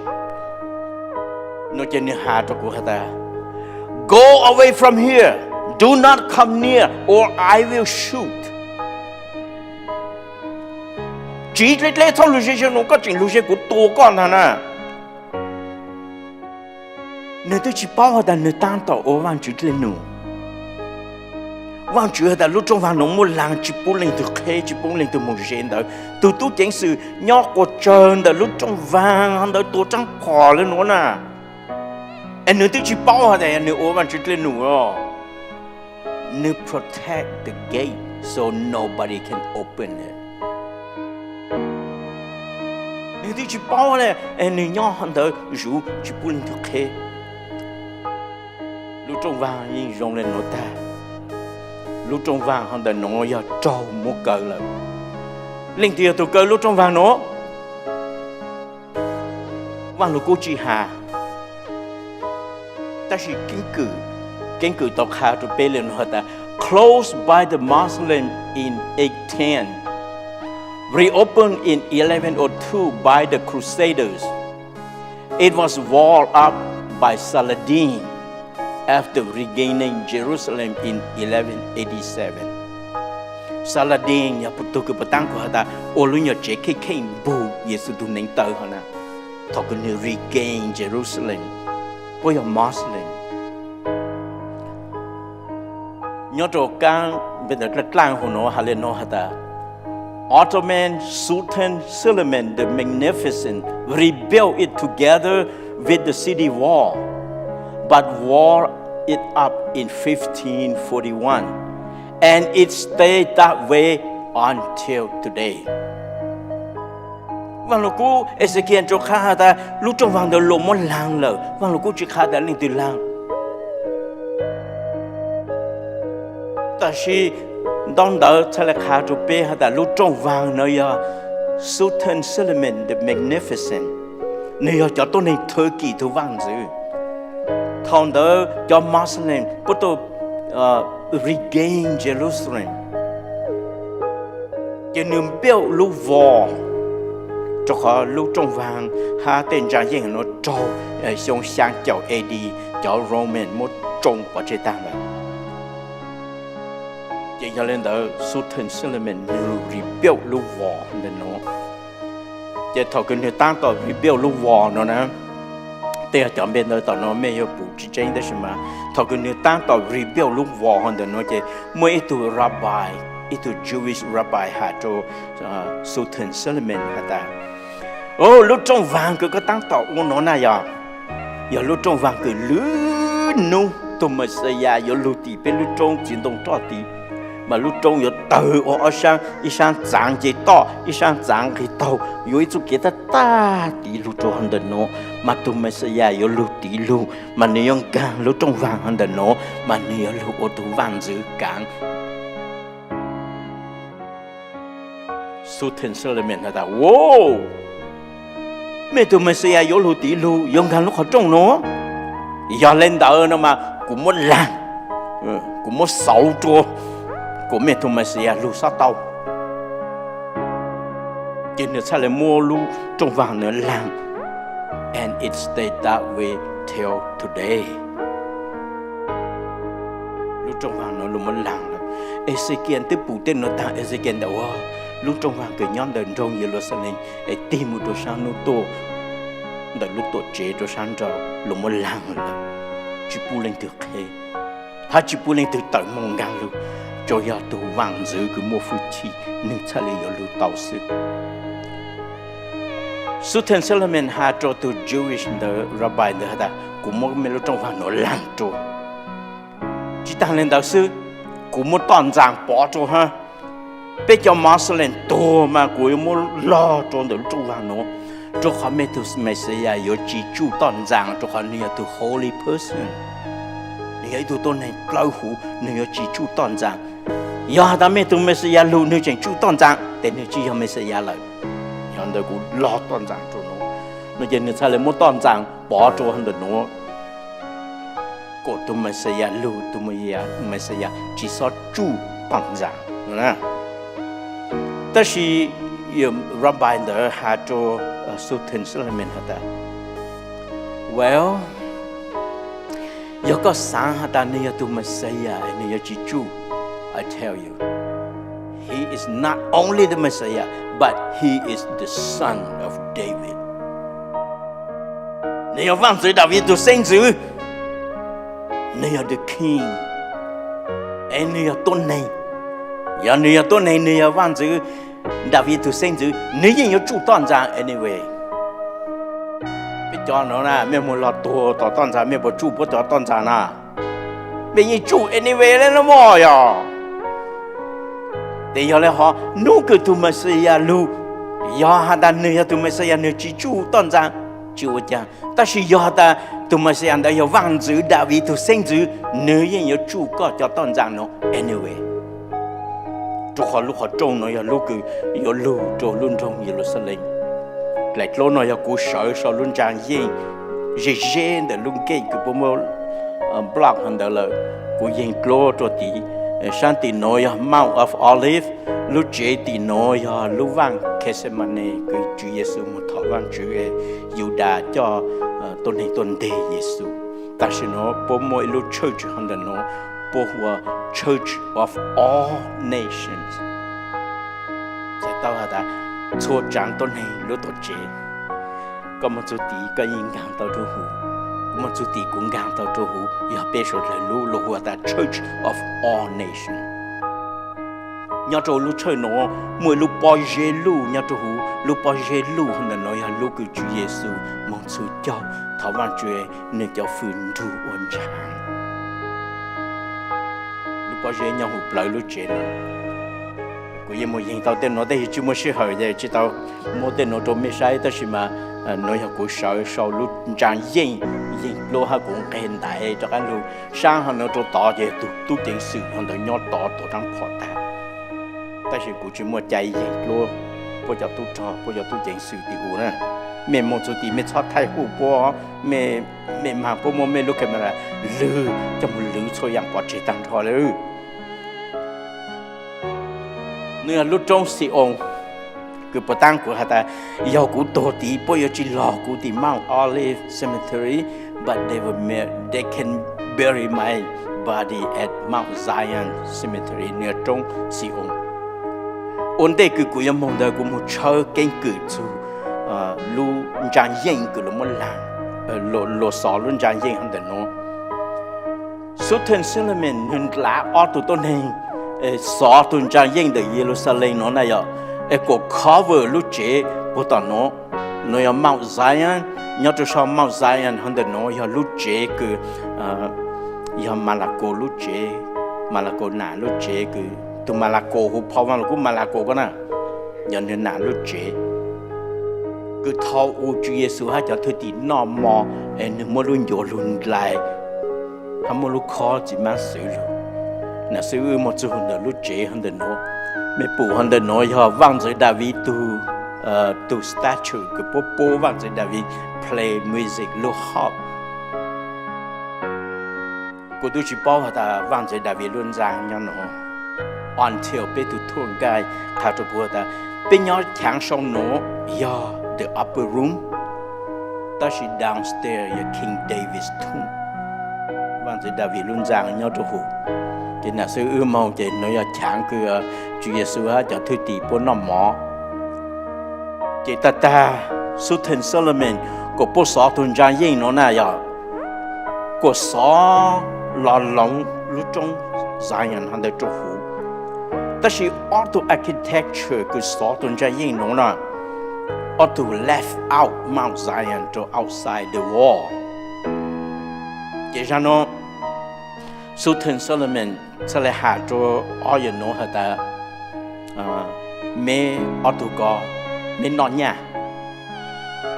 No ces nwg has rua kuv has tas, Go away from here. Do not come near or I will shoot. Tsiv dleb dleb, txhob lug ze ze nuav, koj tseem lug ze kuv tua koj ntag na. Nwg twb tsi paub has tas nwg taab tom ua Vaajtswv dlej num. Vaajtswv has tas lub rooj vaag nuav muab laag, tsi pub leej twg qheb, tsi pub leej twg moog ze ntawd. Tug tub ceev xwm nyob quas tsawg ntawm lub rooj vaag hov ntawd tuav raab phom le nuav na. Es nwg twb tsi paub has tas nwg ua Vaajtswv dlej num os. Nwg protect the gate so nobody can open it. Nwg twb tsi paub le, nwg nyob hov ntawd zuv tsi pub leej twg qheb. Lub rooj vaag yeej zoo le nuav tag. Lub rooj vaag hov ntawm nuav yog raug muab kaw lawm. Leej twg yog tug kaw lub rooj vaag nuav? Vaaj Lug Kub tsi has. Tab sis keeb kwm, keeb kwm tau qha rua peb le nuav has tas, closed by the Muslim in eight ten, reopened in eleven oh two by the Crusaders. It was walled up by Saladin after regaining Jerusalem in eleven eighty-seven. Saladin yog tug kws puas taab kuas has tas ua lub nyuam tsev kheej kheej npug Yexus tug neev taw hov na, thaum kws nwg regain Jerusalem, puab yog Muslim. Nyob rau kaab npe ntawd dlaaj dlaaj huv nuav has le nuav has tas, Ottoman Sultan Suleiman the Magnificent rebuilt it together with the city wall, but walled it up in fifteen forty-one, and it stayed that way until today. Vaaj Lug Kub Ezekiel tsuas qha has tas lub rooj vaag ntawd luas muab laag lawm, Vaaj Lug Kub tsi qha tas leej twg laag. Tab sis ntau ntawv txhad le qha rua peb has tas lub rooj vaag nuav yog Sultan Suleiman the Magnificent, nwg yog cov tuab neeg Turkey tug vaaj ntxwv. Thaum ntawd cov Muslim puab tuaj regain Jerusalem, ces nwg build lub wall, rua qhov lub rooj vaag hab tej ntsa yeej nuav raug xyoo xyaa caum A D, cov Roman muab tsoo pov tseg taag lawm. Ces yog le ntawd Sultan Suleiman nwg rebuild lub wall ntawm nuav. Ces thaum kws nwg taab tom rebuild lub wall nuav na, tej yog cov npe ntawd tom nuav mej yuav pum tsi tseeb tab sis mas thaum kws nwg taab tom rebuild lub wall ntawm nuav ces muaj ib tug rabbi, ib tug Jewish rabbi has rua Sultan Suleiman has tas, o, lub rooj vaag kws koj taab tom ua nuav na yog, yog lub rooj vaag kws lwm nub tug Messiah yuav lug tim peb lub roob txiv ntoo roj tid, mas lub roob yuav tawg ua ob sab, ib sab txaav nce toj, ib sab txaav nqis taug, yuav ib txuj kev tag tag tid lug rua hov ntawm nuav, mas tug Messiah yuav lug tid lug, mas nwg yuav nkaag lub rooj vaag hov ntawm nuav, mas nwg yuav lug ua tug vaaj ntxwv kaav. Sultan Suleiman has tas, o, mej tug Messiah yuav lug tid lug, yuav nkaag lub qhov rooj nuav. Yog le ntawd no mas kuv muab laag, kuv muab xauv rua, kuv mej tug Mexiyas lug xob tau. Ces nwg txhaj le muab lub rooj vag nuav laag. And it stayed that way till today. Lub rooj vag nuav lug muab laag lawm. Ezekiel twb pum tej nuav taag, Ezekiel ntawm ua lub rooj vag kws nyob ntawm nroog Yeluxalees es tig mus rua saab nub tuaj, ntawm lub tuam tsev rua saab nraud lug muab laag lawm, tsi pub leej twg qhe, hab tsi pub leej twg tawm moog nkaag lug, tsuas yog tug vaam ntxwv kws muaj fwj chim nwg txhaj le yuav lug tau xwb. Sultan Suleman has rua tug Jewish ntawd, rabbi ntawd has tas, kuv muab mej lub rooj vag nuav laag rua. Tsi taag le ntawd xwb, kuv muab toj ntxaas pov rua hab. Peb cov Muslim tuag mas kuv yuav muab log rua ntawm lub rooj vag nuav, rua qhov mej tug Mexiyas yuav tsi tsuj toj ntxaas, rua qhov nwg yog tug holy person, nwg yog ib tug tuab neeg dlawb huv, nwg yuav tsi tsuj toj ntxaas. Yog has tas mej tug Mexiyas lug nwg tseem tsuj toj ntxaas, tes nwg tsi yog Mexiyas lawm. Yog ntawd kuv log toj ntxaas rua nuav, no ces nwg txhaj le muab toj ntxaas pov rua ntawm nuav, kom tug Mexiyas lug, tug Mexiyas tsi xob tsuj toj ntxaas. Tab sis rabbi ntawd has rua Sultan Suleman has tas, well, yog koj xaav has tas nwg yog tug Mexiyas nwg yuav tsi tsuj, I tell you, he is not only the Messiah, but he is the son of David. Nwg yog vaaj ntxwv Daviv tug xeeb ntxwv, nwg yog the king, es nwg yog tuab neeg. Yog nwg yog tuab neeg, nwg yog vaaj ntxwv Daviv tug xeeb ntxwv, nwg yeej yuav tsuj toj ntxaas anyway. Peb cov nuav na, mej moog log tuag tom toj ntxas mej puas tsuj puab cov toj ntxas na? Mej yeej tsuj anyway le no mog yog. Tes yog le hov nub kws tug Mexiyas lug, yog has tas nwg yog tug Mexiyas nwg tsi tsuj toj ntxas, tsi ua caag. Tab sis yog has tas tug Mexiyas ntawd yog vaaj ntxwv Daviv tug xeeb ntxwv, nwg yeej yuav tsuj koj cov toj ntxas nuav anyway. Rua qhov lub qhov rooj nuav yog lub kws yuav lug rua lub nroog Yeluxalees. Dlaim dluab no yog kuv sawv sau lub ntsaa yeej ze ze ntawm lub gate kws puab muab block hov ntawd lawm. Kuv yeeg dluab rua tid, saab tim nuav yog Mount of Olive, lub tsev tim nuav yog lub vaaj Gethsemane kws Tswv Yexus moog thov Vaajtswv, Yudas coj tuab neeg tuaj nteg Yexus. Tam sim nuav puab muaj ib lub church hov ntawm nuav, puab hu ua Church of All Nations. Txhais tau has tas txhua tsaav tuab neeg lub tuam tsev. Koj moog txug tid koj yeej nkaag tau rua huv, kuv moog txug tid kuv nkaag tau rua huv, yog peb suav dlawg lub lug hu tas Church of All Nations. Nyob rua lub church nuav muaj ib lub pob zeb luj nyob rua huv, lub pob zeb luj hov ntawm nuav yog lub kws Tswv Yexus moog txug caug thov Vaajtswv nwg cov fwm nrug ua ntsaa. Lub pob zeb nyob huv plawv lub tsev nuav. Kuv yeej moog yeeg tau tej nuav tab sis tsi muaj sij hawm ces tsi tau muab tej nuav rua mej saib, tab sis mas nuav yog kuv sawv sau lub ntsaa yeej, yeej dluab hab kuv nqeg ntaiv rov qaab lug saab hov nuav rua tod ces tug tub ceev xwm hov ntawd nyob tod tuav raab phom tag. Tab sis kuv tsi muaj cai yeeg dluab puab cov tub rog puab cov tub ceev xwm tim huv na. Mej moog txug tim mej txhob thaij huj puab, mej, mej mas puab muaj mej lub camera lwv coj moog lwv txhua yaam pov tseg taag nrho lawm. Nwg yog lub roob Xi-oos, kws puas taab kuv has tas, yog kuv tuag tid puab yuav tsi log kuv tim Mount Olive Cemetery, but they will, they can bury my body at Mount Zion Cemetery. Nwg yog roob Xi-oos. Ua ntej kws kuv yuav moog ntawd kuv moog tshawb keeb kwm txug lub ntsaa yeej kws luas muab laag, luas xov lub ntsaa yeej hov ntawm nuav. Sultan Suleman nwg ndlav ob tug tuab neeg xov tug ntsaa yeej ntawm Yeluxalees nuav na yog, es kom cover lub tsev puag tom nuav. Nuav yog Mount Zion, nyob rua sau Mount Zion hov ntawm nuav yog lub tsev kws yog Malakaus lub tsev, Malakaus nam lub tsev kws tug Malakaus hu phau Vaaj Lug Kub Malakaus ko na, yog nwg nam lub tsev kws thaus u Tswv Yexus hab cov thwj tim noj mov es nwg muab lub ncuav lug ndlais hab muab lub khob txiv maab xwv lug. Nam xwb wb moog txug ntawm lub tsev hov ntawm nuav, mej pum hov ntawm nuav yog Vaajntxwv Daviv tug, tug statue kws puab pub Vaajntxwv Daviv play music lub harp. Kuv twb tsis paub has tas Vaj Ntxwv Daviv lub ntxa nyob nuav until peb tug tour guide qha rua kuv has tas peb nyob chaav sau nuav yog the upper room, tab sis downstairs yog King David's tomb. Vaj Ntxwv Daviv lub ntxa nyob rua huv. Ces nam xwb wb moog ces nuav yog chaav kws Tswv Yexus hab cov thwj tim puab noj mov. Ces tag tag, Sultan Sulayman kuas puab xov tug ntsa yeej nuav na yog kuas xov los loov lub roob Zion hov ntawd rua huv. Tab sis ob tug architecture kws xov tug ntsa yeej nuav na, ob tug left out Mount Zion rua outside the wall. Ces zag nuav Sultan Sulayman txhad le has rua ob yawm nuav has tas, meb ob tug ko, meb noj nyaj.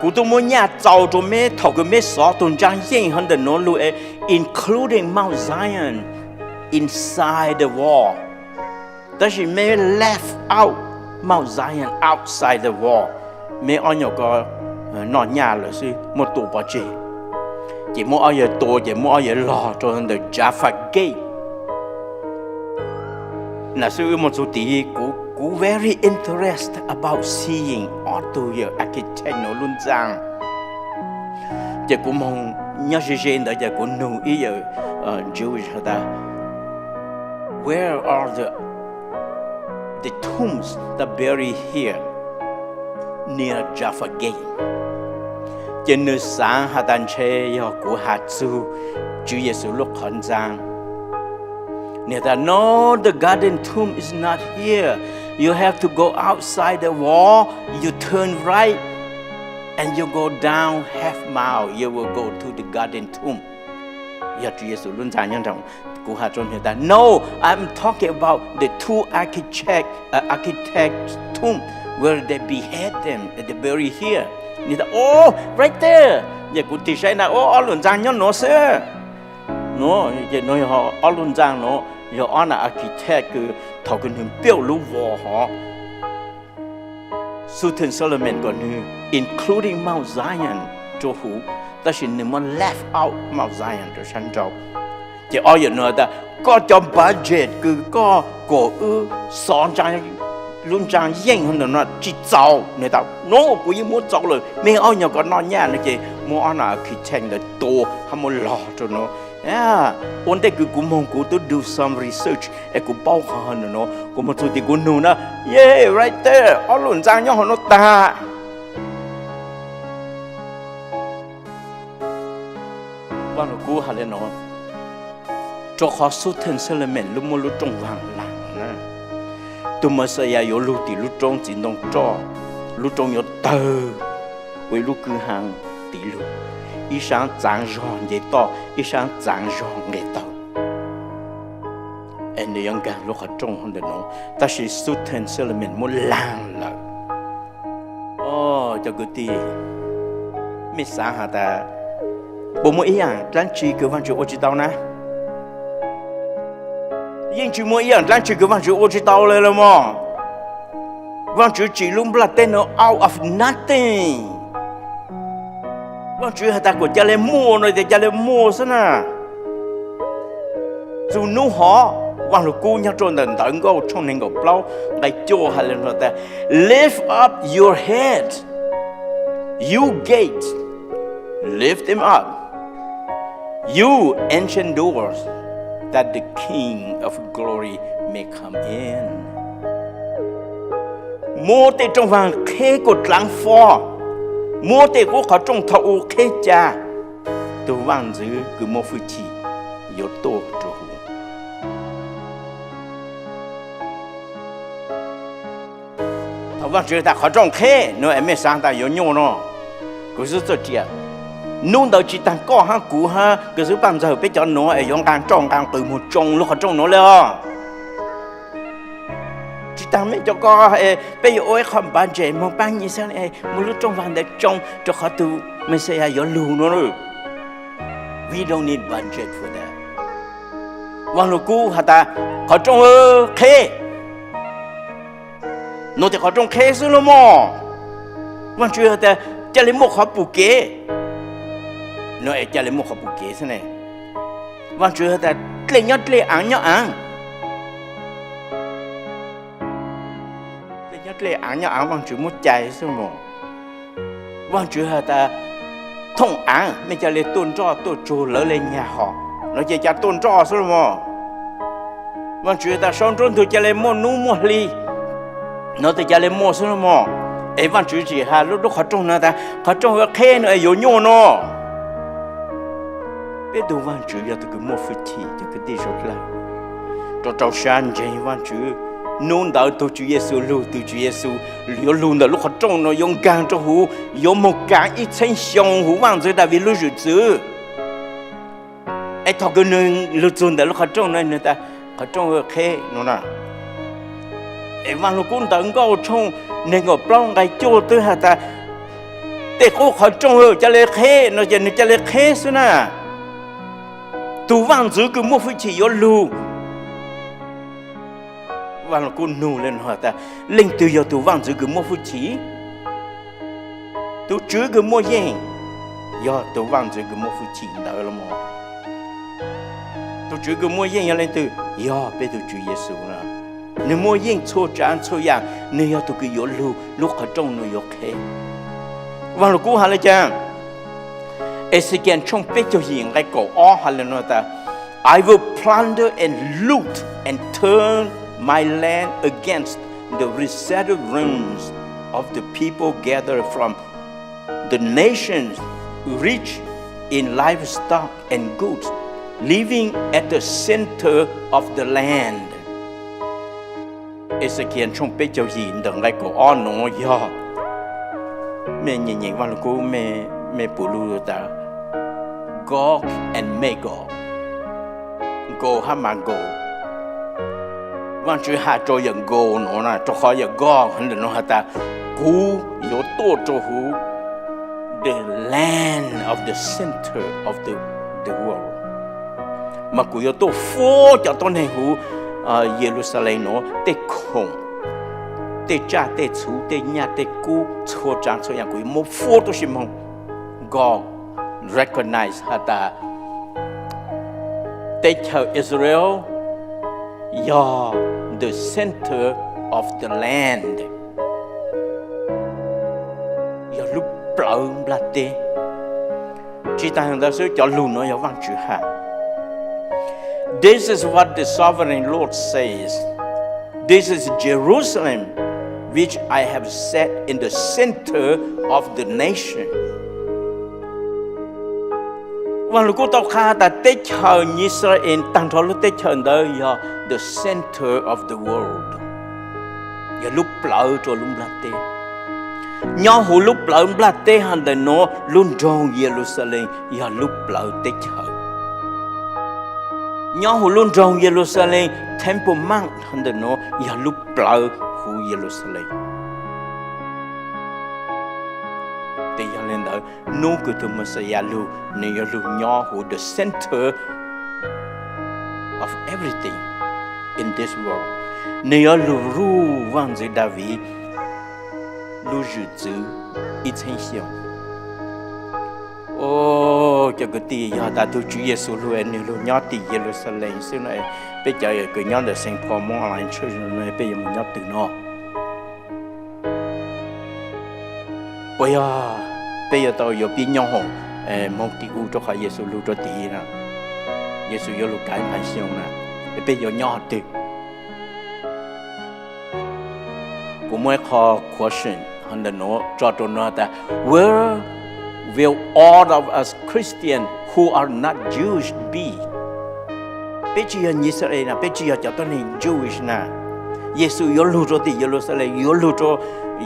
Kuv tub muab nyaj txaus rua meb thaum kws meb xov tug ntsa yeej hov ntawm nuav lug, including Mount Zion inside the wall. Tab sis meb left out Mount Zion outside the wall. Meb ob nyuag ko noj nyaj lawm xwb, muab tua pov tseg. Ces muab ob yawg tua ces muab ob yawg log rua ntawm Jaffa Gate. Nam xwb wb moog txug tid, kuv, kuv very interested about seeing ob tug yawm architect nuav lub ntxa. Ces kuv moog nyob ze ze ntawd ces kuv nug ib yawm Jewish has tas, where are the, the tombs that buried here near Jaffa Gate? Ces nwg xaav has tas ntshe yog kuv has txug Tswv Yexus lub qhov ntxa. Nwg tas, no, the garden tomb is not here. You have to go outside the wall, you turn right, and you go down half mile, you will go to the garden tomb. Yog Tswv Yexus lub ntxa nyob nraag. Kuv has rua nwg tas, no, I'm talking about the two architect, uh, architect tomb where they behead them and they bury here. Nwg tas, oh, right there. Ces kuv tig saib na, oh, ob lub ntxa nyob nuav xwb. Nuav ces nuav yog ob lub ntxa nuav, yog ob nam architect kws thaum kws nwg build lub wall hov. Sultan Sulayman kuas nwg including Mount Zion rua huv, tab sis nwg muab left out Mount Zion rua sab nraud. Ces ob yawm nuav tas, koj cov budget kws koj kuas wb xov lub ntsa yeej hov ntawm nuav tsis txaus. Nwg tas, no, kuv yeej muab txaus lawm, meb ob nyuag ko noj nyaj no. Ces muab ob nam architect ntawd tua hab muab log rua nuav. Ua ntej kws kuv moog kuv twb do some research es kuv paub qhov hov ntawm nuav, kuv moog txug tim kuv nug na, yeah, right there, ob lub ntxa nyob hov nuav tag. Vaj Lug Kub has le nuav, rua qhov Sultan Sulayman lub muab lub rooj vaag laag na, tug Messiah yuav lug tim lub roob txiv ntoo roj, lub roob yuav tawg ua ib lub kwj ha tiv lug, ib sab txaav zog nce toj, ib sab txaav zog nqe taug. Es nws yuav nkaag lub qhov rooj ntawm nuav, tab sis Sultan Sulayman muab laag lawm. Cov kwv tij, mej xaav has tas, puas muaj ib yaam dlaab tsi kws Vaajtswv ua tsis tau na? Yeej tsis muaj ib yaam dlaab tsi kws Vaajtswv ua tsis tau le los mog. Vaajtswv tsim lub nplaj teb nuav out of nothing. Vaajtswv has tas kuas ca le muaj no ces ca le muaj xwb na. Txug nub hov, Vaaj Lug Kub nyob rua ntawm Ntawv Nkauj tshooj neeg nkaum plaub nqe cuaj has le nuav tas, lift up your head, you gate, lift them up, you ancient doors, that the King of glory may come in. Muab tej rooj vaag qheb kuas dlaav fo, muab tej qub qhov rooj thaum u qheb ca, tug vaaj ntxwv kws muaj fwj chim yuav tuaj rua huv. Thaum Vaajtswv tas qhov rooj qheb nuav es mej xaav tas yuav nyuaj no, kuv xub txawj riam. Nub ntawd tsi taag koj hab kuv hab kuv xub paaj ntxawg peb cov nuav es yuav nqaa roj nqaa qws moog tsoo lub qhov rooj nuav le os. Tsi taag mej cov ko, peb yuav ua ib qho budget moog paab nyi xwb, muab lub rooj vaag ntawd tsoo rua qhov tug Messiah yuav lug nuav. We don't need budget for that. Vaaj Lug Kub has tas qhov rooj qheb. Nuav tes qhov rooj qheb xwb los mog. Vaajtswv has tas ca le muaj qhov pum kev. Nuav es ca le muaj qhov pum kev xwb ne. Vaajtswv has tas dlej nyob dlej, aav nyob aav. Dlej nyob dlej, aav nyob aav, Vaajtswv muab cai xwb mog. Vaajtswv has tas thooj aav, mej ca le tuaj nroj tuaj tsug lawv le nyag hom no ces ca tuaj nroj xwb los mog. Vaajtswv has tas sau nruab ntug ca le muaj nub muaj hli no tes ca le muaj xwb los mog. Es Vaajtswv tsi has lub lub qhov rooj no tas qhov rooj qheb no es yuav nyuaj no. Peb tug Vaajtswv yog tug kws muaj hwj chim cov kwv tij sawv dlawg. Rau rau sab ntseeg Vaajtswv, nub ntawd tug Tswv Yexus lug, tug Tswv Yexus yuav lug ntawm lub qhov rooj no yuav nkaag rua huv, yuav moog kaav ib txheeb xyoo huv Vaajntxwv Daviv lub zwm txwv. Es thaum kws nwg lug txug ntawm lub qhov rooj no nwg tas qhov rooj qheb no na. Es Vaaj Lug Kub ntawv Nkauj tshooj neeg nkaum plaub nqai cuaj twb has tas tej qub qhov rooj ca le qheb no ces nwg ca le qheb xwb na. Tug Vaajntxwv kws muaj hwj chim yuav lug. Vaaj Lug Kub nug le no has tas leej twg yog tug Vaajntxwv kws muaj hwj chim? Tug Tswv kws muaj yeej yog tug Vaajntxwv kws muaj hwj chim ntawd los mog. Tug Tswv kws muaj yeej yog leej twg? Yog peb tug Tswv Yexus na. Nwg muaj yeej txhua tsaav txhua yaam, nwg yog tug kws yuav lug lub qhov rooj no yuav qheb. Vaaj Lug Kub has le caag? Exekias tshooj peb caug yim nqai kaum ob has le no tas, I will plunder and loot and turn my land against the resettled ruins of the people gathered from the nations, rich in livestock and goods, living at the center of the land. Exekias tshooj peb caug yim ntawm nqai kaum ob nuav yog, mej nyeem nyeem Vaaj Lug Kub, mej pum lug tas Gog and Magog, Gog hab Magog. Vaajtswv has rua yawm Gog nuav na, rua qhov yawm Gog ntawm nuav has tas kuv yuav tuaj rua huv the land of the center of the, the world, mas kuv yuav tuaj fuab cov tuab neeg huv Yeluxalees nuav tej khoom, tej tsaj tej txhu, tej nyaj tej kub, txhua tsaav txhua yaam kuv yuav muab fuab tuab si moog. Gog recognize has tas teb chaws Israel yog the center of the land, yog lub plawv nplaj teb. Tsi taag ntawd xwb, cov lug nuav yog Vaajtswv has. This is what the sovereign Lord says. This is Jerusalem, which I have set in the center of the nation. Vaaj Lug Kub tau qha tas teb chaws Yixalayees taag nrho lub teb chaws ntawd yog the center of the world, yog lub plawv rua lub nplaj teb. Nyob huv lub plawv nplaj teb hov ntawm nuav lub nroog Yeluxalees yog lub plawv teb chaws. Nyob huv lub nroog Yeluxalees, Temple Mount hov ntawm nuav yog lub plawv huv Yeluxalees. Tes yog le ntawd, nub kws tug Mexiyas lug, nwg yuav lug nyob huv the center of everything in this world. Nwg yuav lug zuj Vaajntxwv Daviv lub zwm txwv ib txheeb xyoo. Cov kwv tij, yog tas tug Tswv Yexus lug, nwg lug nyob tim Yeluxalees xwb no, peb cov kws nyob ntawm Saint Paul Mountain Church no peb yuav mus nyob twg no? Puas yog peb yuav tau yuav pib nyob hoom moog tim u rua qhov Yexus lug rua tid na? Yexus yuav lug kaav ib nphav xyoo na, es peb yuav nyob hov twg? Kuv muaj ib qho question hov ntawm nuav tso rua nuav tas, where will all of us Christian who are not Jewish be? Peb tsi yog Yixalayees na, peb tsi yog cov tuab neeg Jewish na. Yexus yuav lug rua tim Yeluxalees, yuav lug rua,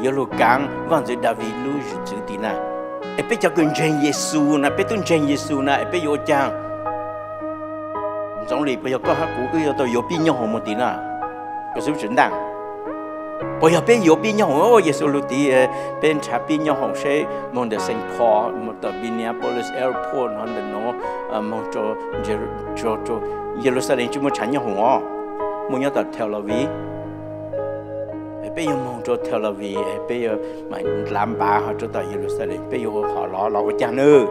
yuav lug kaav Vaajntxwv Daviv lub zwm txwv tid na. Es peb cov kws ntseeg Yexus na, peb tub ntseeg Yexus na, es peb yuav ua caag? Ntxoov Lis, puas yog koj hab kuv wb yuav tau yuav pib nyob hoom moog tid na? Koj xub tsi ntaaj. Puas yog peb yuav pib nyob hoom, Yexus lug tid, peb nrhav pib nyob hoom seb moog ntawm Saint Paul, moog tom Minneapolis Airport hov ntawm nuav, moog rua Yeluxalees tsi muaj tshav nyob hoom os, muaj nyob tom Tel Aviv. Es peb yuav moog rua Tel Aviv, peb yuav mam nrhav npav hov rua tom Yeluxalees, peb yuav ua hov los los ua caag nawb?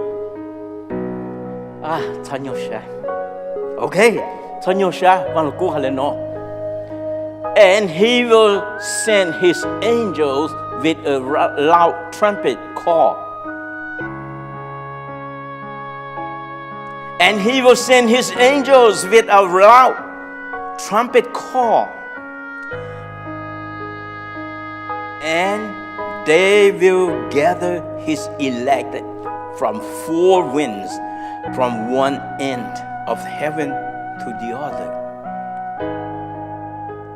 Txhob nyuaj sab. Ok, txhob nyuaj sab, Vaj Lug Kub hais li no: And he will send his angels with a loud trumpet call. And he will send his angels with a loud trumpet call. And they will gather his elect from four winds, from one end of heaven to the other.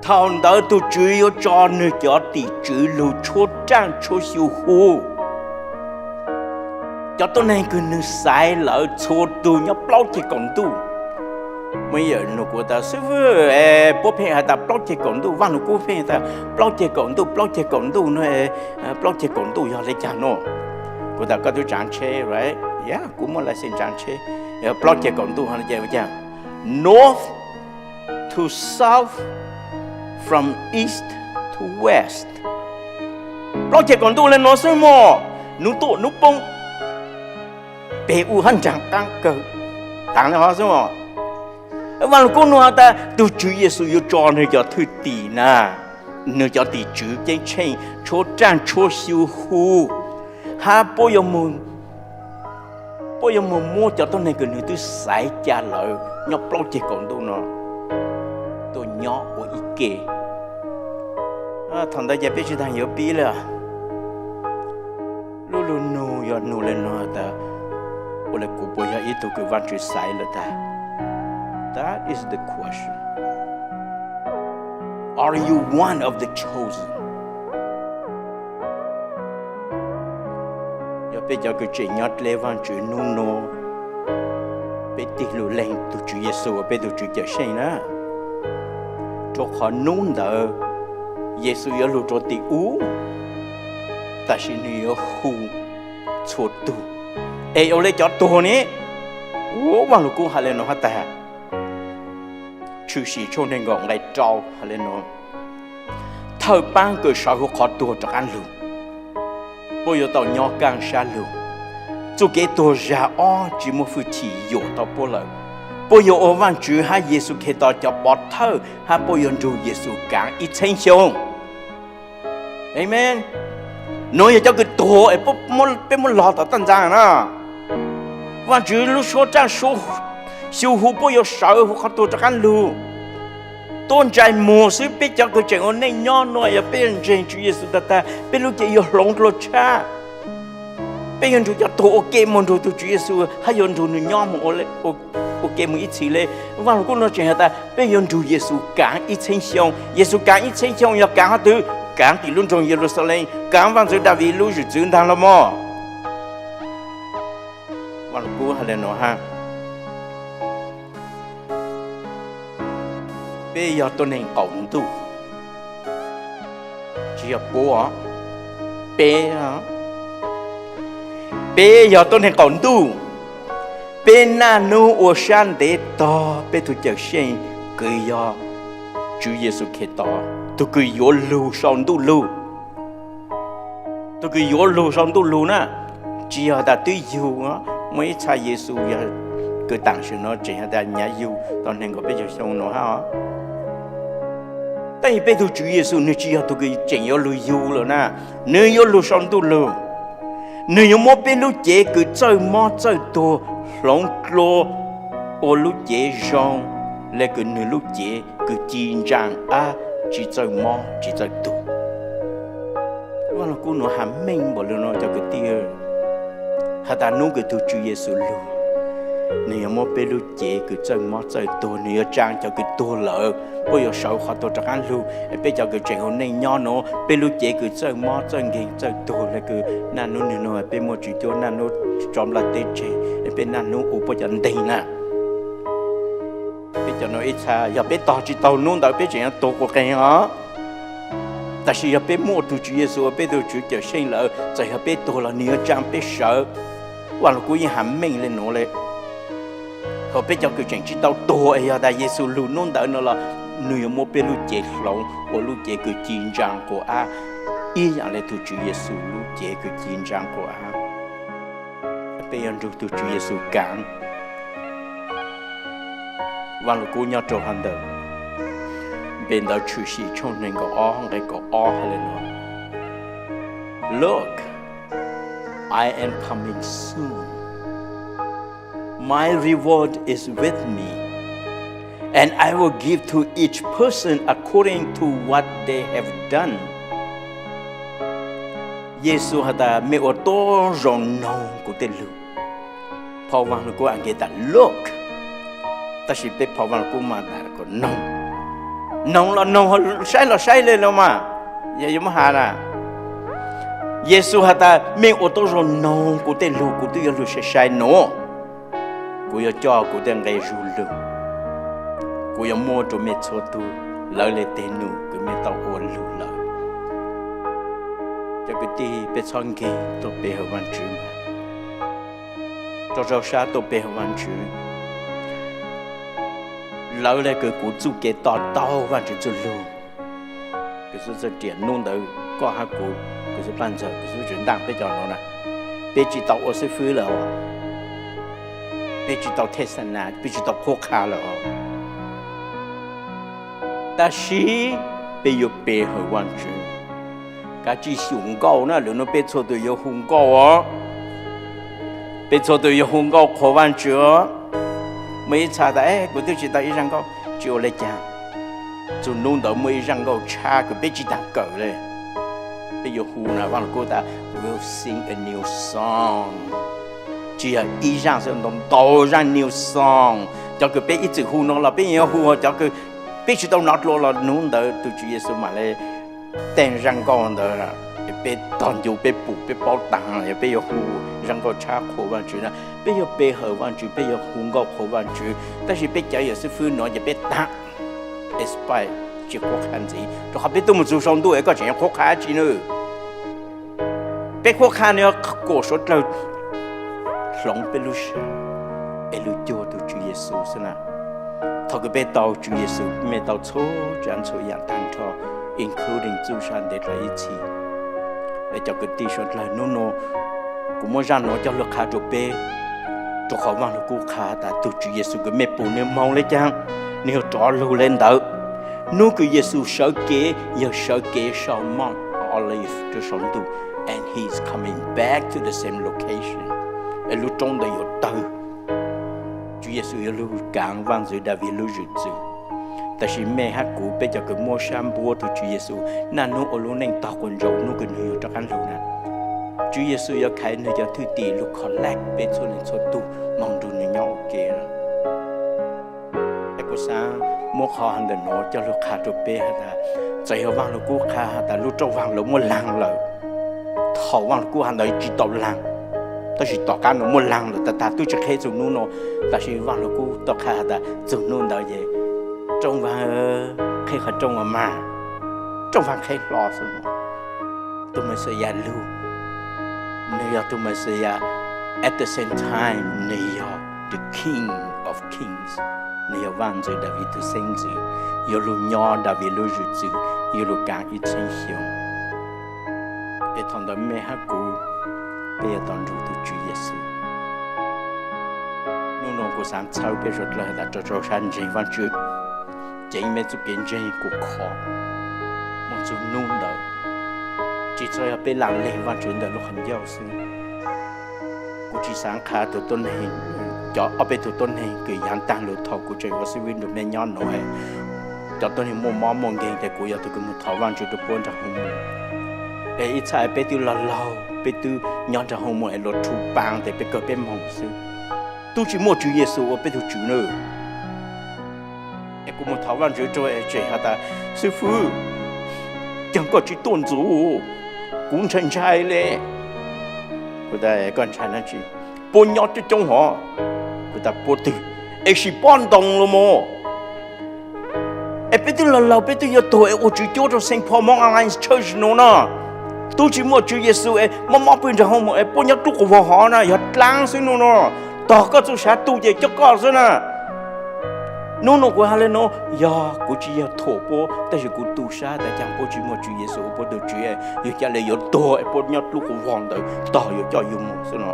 Thaum ntawd tus Tswv yuav tso nws cov tim tswv lug tshuab raj tshuab xyu hu cov tuab neeg kws nws xaiv lawm txhua tug nyob plaub ceg kaum ntuj. Muaj ib yam nug kuv tas, xib fwb, puab pheej has tas plaub ceg kaum ntuj, Vaj Lug Kub pheej tas plaub ceg kaum ntuj, plaub ceg kaum ntuj no, plaub ceg kaum ntuj yog le caag no? Kuv tas koj twb tsaav tsheb, right? Yeah, kuv muaj license tsaav tsheb. Yog plaub ceg kaum ntuj no ces ua caag? North to south, from east to west. Plaub ceg kaum ntuj le no xwb mog, nub tuaj nub poob, peg u hab nraag qaab kawg, taav le hov xwb mog. Vaj Lug Kub nug has tas tug Tswv Yexus yuav tso nws cov thwj tim na, nws cov tim tswv ceeb tsheej tshuab raj tshuab xyu hu, hab puab yuav moog muab cov tuab neeg kws nws twb xaiv ca lawm nyob plaub ceg kaum ntuj no tuaj nyob ua ib ke. Thaum ntawd ces peb tsi taag yuav pib le. Lub lug nug yog nug le no tas, ua le kuv puas yog ib tug kws Vaajtswv xaiv lawm tag? That is the question. Are you one of the chosen? Yog peb cov kws tseem nyob dleb Vaajtswv nub nua, peb tig lug lees tug Tswv Yexus ua peb tug Tswv Cawm Seej na, rua qhov nub ntawd Yexus yuav lug rua tim ub, tam sis nws yuav hu txhua tug. Es ua le cov tuag ne? Ua, Vaaj Lug Kub has le no hab tag. Tshwm Sim tshooj neeg nkaum nqe rau has le no: Thawj paab kws sawv huv qhov tuag rov qaab lug, puab yuav tau nyob kaaj sab lug. Txuj kev tuag zag ob tsi muaj fwj chim yuam tau puab lawm. Puab yuav ua Vaajtswv hab Yexus Khetos cov pov thawj hab puab yuav nrug Yexus kaav ib txheeb xyoo. Amen. Nuav yog cov kws tuag es peb muab log tom taj ntxaa na. Vaajtswv lub suab raj suab xyu hu puab yuav sawv huv qhov tuag rov qaab lug. Tuab ntsais muag xwb, peb cov kws tseem ua neej nyob nuav, yog peb ntseeg Tswv Yexus tag tag, peb lub cev yuav hloov dlua tshaj. Peb yuav nrug cov tuag ua ke moog nrug tug Tswv Yexus hab yuav nrug nws nyob moog ua ke moog ib txhis le. Vaaj Lug Kub nuav tseem has tas peb yuav nrug Yexus kaav ib txheeb xyoo. Yexus kaav ib txheeb xyoo yog kaav qhov twg? Kaav tim lub nroog Yeluxalees, kaav Vaajtswv Daviv lub zwm txwv ntaag los mog. Vaaj Lug Kub has le nuav hab. Peb yog tuab neeg qaum ntuj, tsi yog puab, peb, peb yog tuab neeg qaum ntuj. Peb naj nub ua sab ntev tog peb tug Cawm Seej kws yog Tswv Yexus Khetos, tug kws yuav lug sau ntuj lug. Tug kws yuav lug sau ntuj lug na, tsi yog tas twb yug, muaj ib txha Yexus yog kws taam sim no tseem has tas nyav yug tau neeg nkaum peb caug xyoo nuav hab. Tab sis peb tug Tswv Yexus nwg tsi yog tug kws tseem yuav lug yug lawm na, nwg yuav lug sau ntuj lug. Nwg yuav muab peb lub cev kws txawj mob txawj tuag hloov dlua ua lub cev zoo le kws nwg lub cev kws ci ntsaa ab, tsi txawj mob tsi txawj tuag. Vaaj Lug Kub nuav has meej npaum le nuav cov kwv tij, has tas nub kws tug Tswv Yexus lug, nwg yuav muab peb lub cev kws txawj mob txawj tuag, nwg yuav tsaa cov kws tuag lawm, puab yuav sawv qhov tuag rov qaab lug. Peb cov kws tseem ua neej nyob nuav, peb lub cev kws txawj mob txawj nkeeg txawj tuag le kws naj nub nwg nuav peb muaj tswv cuab naj nub tso nplaj teb tseg, peb naj nub ua puab cov nteeg na. Peb cov nuav ib txha yog peb tog tsi tau nub ntawd peb tseem yuav tuag quas qeeg os. Tab sis yog peb muaj tug Tswv Yexus ua peb tug Tswv Cawm Seej lawm, txawm yog peb tuag los nwg yuav tsaa peb sawv. Vaaj Lug Kub yeej has meej le nuav le. Thaum peb cov kws tseem tsi tau tuag es yog tas Yexus lug nub ntawd no los, nwg yuav muab peb lub cev hloov ua lub cev kws ci ntsaa quas ab, ib yaam le tug Tswv Yexus lub cev kws ci ntsaa quas ab. Peb yuav nrug tug Tswv Yexus kaav. Vaj Lug Kub nyob rau hauv ntawm npe ntawv Tshwm Sim tshooj nees nkaum ob nqe kaum ob hais li no: Look, I am coming soon. My reward is with me, and I will give to each person according to what they have done. Yexus has tas, mej ua tuab zoo noog kuv tej lug. Phau Vaj Lug Kub a ke tas look, tab sis peb phau Vaj Lug Kub mas tas kom noog. Noog los noog, saib los saib le los mas, yog yuav muab has na. Yexus has tas, mej ua tuab zoo noog kuv tej lug, kuv twb yuav lug sai sai nuav. Kuv yuav coj kuv tej nqe zug lug, kuv yuav muab rua mej txhua tug lawv le teg num kws mej tau ua lug lawm. Cov kwv tij, peb txhob nkeeg tuaj pe hawm Vaajtswv, rau rau sab tuaj pe hawm Vaajtswv. Lawv le kws kuv txuj kev to taub Vaajtswv txuj lug, kws xub txawj riam nub ntawd koj hab kuv, kws xub plaj ntxawg, kws xub tsev ntaaj peb cov nuav na, peb tsi tau ua xib fwb lawm os, peb tsi tau thej xa nas, peb tsi tau qhuab qha lawm os. Tab sis peb yuav pe hawm Vaajtswv. Kav tsij xyum nkauj na, lwm nub peb txhua tug yuav hu nkauj os. Peb txhua tug yuav hu nkauj qhuas Vaajtswv os. Muaj ib txha tas, kuv twb tsi tau ib zaj nkauj. Tsi ua le caag, txug nub ntawd muaj ib zaj nkauj tshab kws peb tsi taag kawm le. Peb yuav hu na, Vaaj Lug Kub tas, we'll sing a new song. Tsi yog ib zaj xwb, ntau ntau zaj new song. Cov kws peb ib txwm hu no los peb yuav hu, cov kws peb tsi tau nov dlua los nub ntawd tug Tswv Yexus mam le teeg zaj nkauj ntawd, peb tog ncu peb pum peb paub taag, yog peb yuav hu zaj nkauj tshab qhuas Vaajtswv na, peb yuav pe hawm Vaajtswv, peb yuav hu nkauj qhuas Vaajtswv, tab sis peb cov yawm xib fwb nuav ces peb taag, expect tsi qhuab qha ntxiv, rua qhov peb tuaj moog txug sau ntuj es koj tseem yuav qhuab qha dlaab tsi na. Peb qhuab qha nwg yog kuas suav dlawg hloov peb lub sab es lug cuag tug Tswv Yexus xwb na. Thaum kws peb tau Tswv Yexus, mej tau txhua tsav txhua yaam taag nrho, including txuj sa ntev dlawg ib txhis. Es cov kwv tij suav dlawg, nub nua kuv muab zaj nuav coj lug qha rua peb, rua qhov Vaaj Lug Kub qha tas tug Tswv Yexus kws mej pum nwg moog le caag, nwg yog rov lug le ntawd. Nub kws Yexus sawv kev yog sawv kev sau Mount Olive rua sau ntuj, and he is coming back to the same location. Es lub roob ntawd yuav tawg. Tswv Yexus yuav lug kaav Vaajntxwv Daviv lub zwm txwv. Tab sis mej hab kuv peb cov kws muab sab npuab tug Tswv Yexus, naj nub ua lub neej tog quas ntsaum nub kws nwg yuav rov qaab lug na. Tswv Yexus yuav khaiv nwg cov thwj tim lug collect peb txhua leej txhua tug moog nrug nwg nyob ua ke. Es kuv xaav muab qhov ntawm nuav coj lug qha rua peb has tas, txawm yog Vaaj Lug Kub qha has tas lub rooj vaag lawv muab laag lawm, thaum Vaaj Lug Kub has ntawd tsi tau laag, tab sis tom qab nuav muab laag lawm tag tag tub tsi qheb txug nub nua. Tab sis Vaaj Lug Kub tau qha has tas txug nub ntawd ces rooj vaag, qheb qhov rooj mas, rooj vaag qheb hlo xwb. Tug Mexiyas lug, nwg yog tug Mexiyas, at the same time nwg yog the King of Kings, nwg yog Vaajntxwv Daviv tug xeeb ntxwv, yuav lug nyob Daviv lub zwm txwv, yuav lug kaav ib txheeb xyoo. Es thaum ntawd mej hab kuv, peb yuav tau nrug tug Tswv Yexus. Nub nua kuv xaav txhawb peb suav dlawg tas rau rau sab ntseeg Vaajtswv, ceev mej txuj kev ntseeg kuv khov moog txug nub ntawd, tsi txhob yog peb laam leeg Vaajtswv ntawm lub qhov ncauj xwb. Kuv tsi xaav qha tug tuab neeg, cov ob peb tug tuab neeg kws yaav taag lug thaum kuv tseem ua xib fwb nrug mej nyob nuav, cov tuab neeg muaj mob muaj nkeeg tes kuv yog tug kws moog thov Vaajtswv rua puab nraag hoo mum. Es ib txha peb twb laug laug, peb twb nyob nraag hoo mum es luas rhu paa tes peb kawg peb moog xwb, tub tsi muaj Tswv Yexus ua peb tug tswv na. Es kuv moog thov Vaajtswv rua es tseem has tas, xib fwb, caag koj tsi tuaj ntxuv, kuv ntshai ntshai le. Kuv tas, koj ntshai dlaab tsi? Puab nyob coob coob hov. Kuv tas, puab twg? Es sim pob ntoo los mas. Es peb twb laug laug peb twb yuav tuag es ua tswv cuab rau Saint Paul Mount Olive Church nuav na. Tub tsi muaj Tswv Yexus es mob mob pw nraag hoo mum es puab nyob dlub quas vog hov na, yog dlaab xwb nub nua. Tog koj txuj sav tu ces coj koj xwb na. Nub nua kuv has le nuav, yog kuv tsi yog thuam puab tab sis kuv tu sab tas caag puab tsi muaj Tswv Yexus ua puab tug tswv, yug ca le yuav tuag es puab nyob dlub quas vog ntawd tog yuav coj yug moog xwb no.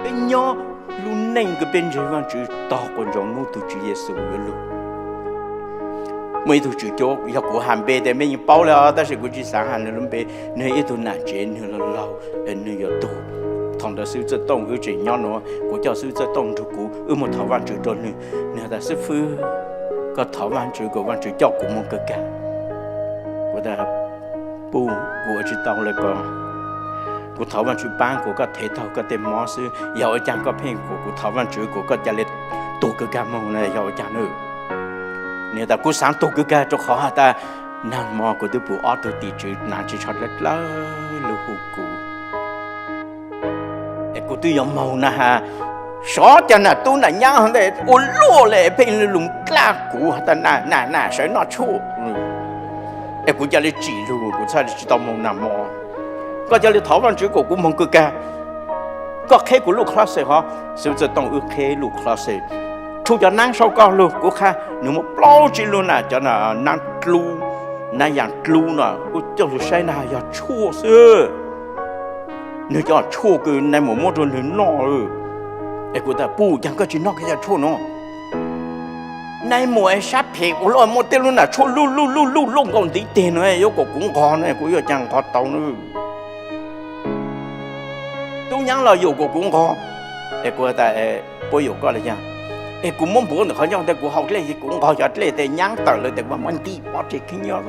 Peb nyob Lub neej kws peb ntseeg Vaajtswv tog quas ntsoov nub tug Tswv Yexus yuav lug. Muaj ib tug tswv cuab, yog kuv has npe tes mej yeej paub le, tab sis kuv tsi xaav has nwg lub npe. Nwg ib tug nam tsev, nwg laug laug, nwg yuav tuag. Thaus ntawd xib hwb Txawj Tooj wb tseem nyob nuav, kuv coj xib hwb Txawj Tooj nrug kuv, wb moog thov Vaajtswv rua nwg. Nwg has tas, xib fwb, koj thov Vaajtswv kuas Vaajtswv coj kuv moog kawg kag. Kuv tas, puj, kuv ua tsi tau le ko. Kuv thov Vaajtswv paab kuas koj thev taug koj tej mob xwb, yog ua caag koj pheej kuas kuv thov Vaajtswv kuas koj ca le tuag kawg kag moog na, yog ua caag na? Nwg tas, kuv xaav tuag kawg kag rua qhov has tas naag mo kuv twb pum ob tug tim tswv naav tsi tsho dlawb dlawb lug hu kuv. Es kuv twb yuav moog na has, sov ca nam tub nam nyaab ua luaj le pheej lug dlaj kuv has tas, nam nam nam sawv noj tshuaj. Es kuv ca le tsim lug, kuv txhaj le tsi tau moog naag mo. Koj ca le thov Vaajtswv kuas kuv moog kawg kag. Koj qheb kuv lub closet hov. Xib hwb Txawj Tooj wb qheb lub closet, rhu cov naab sau koj lug, kuv qha nwg muaj plaub tsib lub na, cov naab dlub, naab yaam dlub no, wb coj lug saib na yog tshuaj xwb. Nwg cov tshuaj kws nais muam muab rua nwg noj. Es kuv tas, puj, caag koj tsi noj koj cov tshuaj nuav? Nais muam sab phem ua luaj muaj tej lub nam tshuaj luj luj luj luj luj nkaus ntiv teg no, yuav kuas kuv nqos na, kuv yuav caag nqos tau na? Tub nyaab los yuam kuas kuv nqos. Es kuv tas, puab yuam koj le caag? Es kuv muab npuav ntawm qhov ncauj tes kuv haus dlej, kuv nqos cov dlej tes nyaab tawm lawm tes kuv muab ntim pov tseg kheej nyob.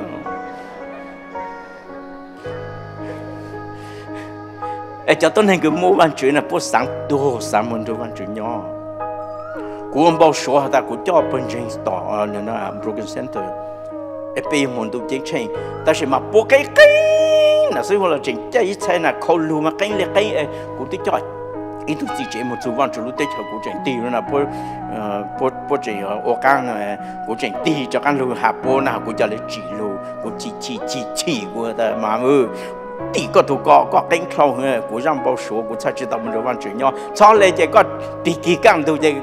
Es cov tuab neeg kws muaj Vaajtswv na puab xaav tuag xaav moog nrug Vaajtswv nyob. Kuv ua npau suav has tas kuv coj pawg ntseeg tom Brooklyn Center, es peb yuav moog ntuj ceeb tsheej, tab sis mas puab qeeb qeeb na xwb, hu los tseem caij ib txhais na khau lug mas qeeb le qeeb. Kuv twb coj ib tug txiv tsev moog txug Vaajtswv lub teb chaws, kuv tseem tig na, puab tseem ua qaab, kuv tseem tig rov qaab lug has puab na, kuv ca le tsim lug, kuv chim chim chim chim kuv tas mas tim koj tug ko, koj qeeb dlhau, kuv zaaj npau suav kuv txhaj tsi tau moog nrug Vaajtswv nyob. Txhob le ces koj tig kig kaj ntug ces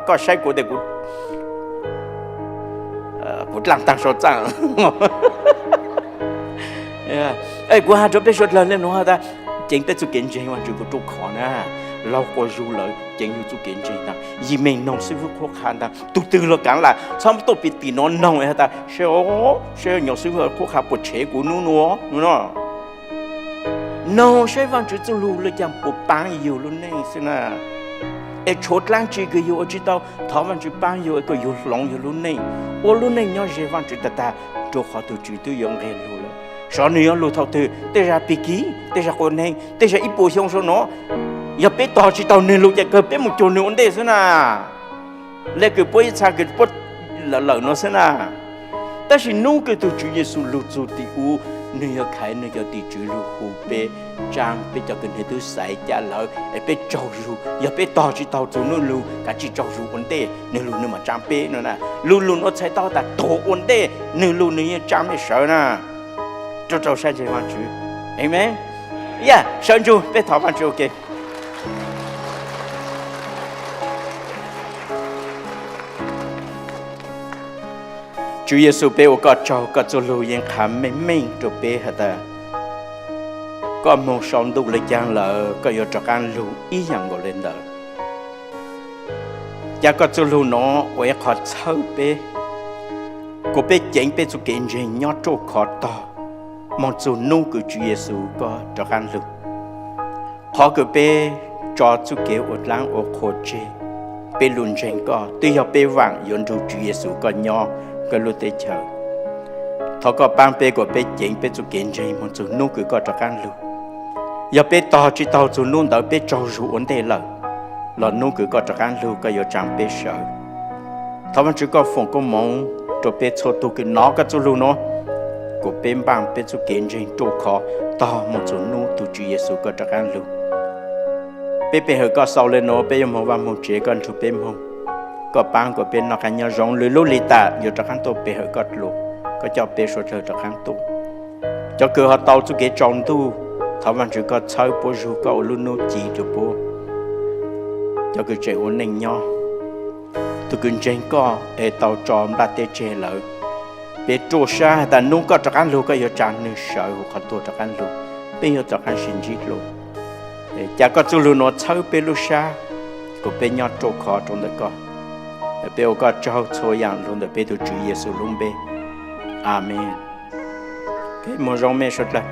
koj saib kuv tes kuv, kuv dlaaj taag sau txaaj. Kuv has rua peb suav dlawg le nuav has tas, ceev peb txuj kev ntseeg Vaajtswv kuas ruaj khov na, laug quas zug lawm ceev yug txuj kev ntseeg ntag. Yim meem noog xib fwb qhuab qha ntag, tug twg los kaav lam txhob tuaj pim tim nuav noog has tas, seb, seb nyuam xib fwb qhuab qha puas tshev kuv nub nuav no. Noog seb Vaajtswv txuj lug le caag puas paab yug lub neej xwb na. Es tshuav dlaab tsi kws yug ua tsi tau, thov Vaajtswv paab yug es kom yug hloov yug lub neej, ua lub neej nyob ze Vaajtswv tag tag, rua qhov tug Tswv twb yuav nqeg lug lawm. Sov nwg yuav lug thaum twg, tej zag pig kig, tej zag quas neeg, tej zag ib puas xyoo sau nuav. Yog peb tog tsi taug nwg lug ces kawg peb moog cuag nwg ua ntej xwb na. Le kws puab ib txha kws puab lawm lawm nuav xwb na. Tab sis nub kws tug Tswv Yexus lug txug tim u, nwg yog khaiv nwg cov tim tswv lug hu peb, tsaa peb cov kws nwg tub xaiv ca lawm es peb tsaug zug. Yog peb tog tsi taug txug nub lug, kav tsij tsaug zug ua ntej, nwg lug nwg mam tsaa peb no na. Lug lug nuav txhais tau tas tuag ua ntej, nwg lug nwg yeej tsaa mej sawv na. Rua rau sab ntseeg Vaajtswv. Amees. Yog sawv ntsug peb thov Vaajtswv ua ke. Tswv Yexus, peb ua koj tsaug, koj txuj lug yeej qha meej meej rua peb has tas, koj moog sau ntuj le caag lawm koj yuav rov qaab lug ib yaam nkaus le ntawd. Ca koj txuj lug nuav ua ib qho txhawb peb, kuas peb ceev peb txuj kev ntseeg nyob ruaj khov tog moog txug nub kws Tswv Yexus koj rov qaab lug. Qhov kws peb tso txuj kev ua dlaab ua qhua tseg, peb lug ntseeg koj twb yog peb vaam yuav nrug Tswv Yexus koj nyob koj lub teb chaws. Thov koj paab peb kuas peb ceev peb txuj kev ntseeg moog txug nub kws koj rov qaab lug. Yog peb tog tsi taug txug nub ntawd peb tsaug zug ua ntej lawm, los nub kws koj rov qaab lug koj yuav tsaa peb sawv. Thov Vaajtswv koj foom koob moov rua peb txhua tug kws nov koj txuj lug nuav, kuas peb npaaj peb txuj kev ntseeg ruaj khov tog moog txug nub tug Tswv Yexus koj rov qaab lug. Peb pe hawm koj xaus le nuav, peb yuav moog vaj moog tsev koj nrug peb moog. Koj paab kuas peb noj qaab nyob zoo, lwm lub lig tam yuav rov qaab tuaj pe hawm koj dlua, koj coj peb suav dlawg rov qaab tuaj. Cov kws ho tau txuj kev tsaus ntuj, thov Vaajtswv koj txhawb puab zug, koj ua lub nub ci rua puab. Cov kws tseem ua neej nyob, tug kws ntseeg koj es tau tso nplaj teb tseg lawm, peb ruaj sab has tas nub koj rov qaab lug koj yuav tsaa nwg sawv huv qhov tuag rov qaab lug, peb yuav rov qaab sib ntsib dlua. Ca koj txuj lug nuav txhawb peb lub sab, kom peb nyob ruaj khov rau ntawm koj. Peb ua koj tsaug txhua yam los ntawm peb tus Tswv Yexus lub npe. Amees. Muaj zoo mej suav dlawg.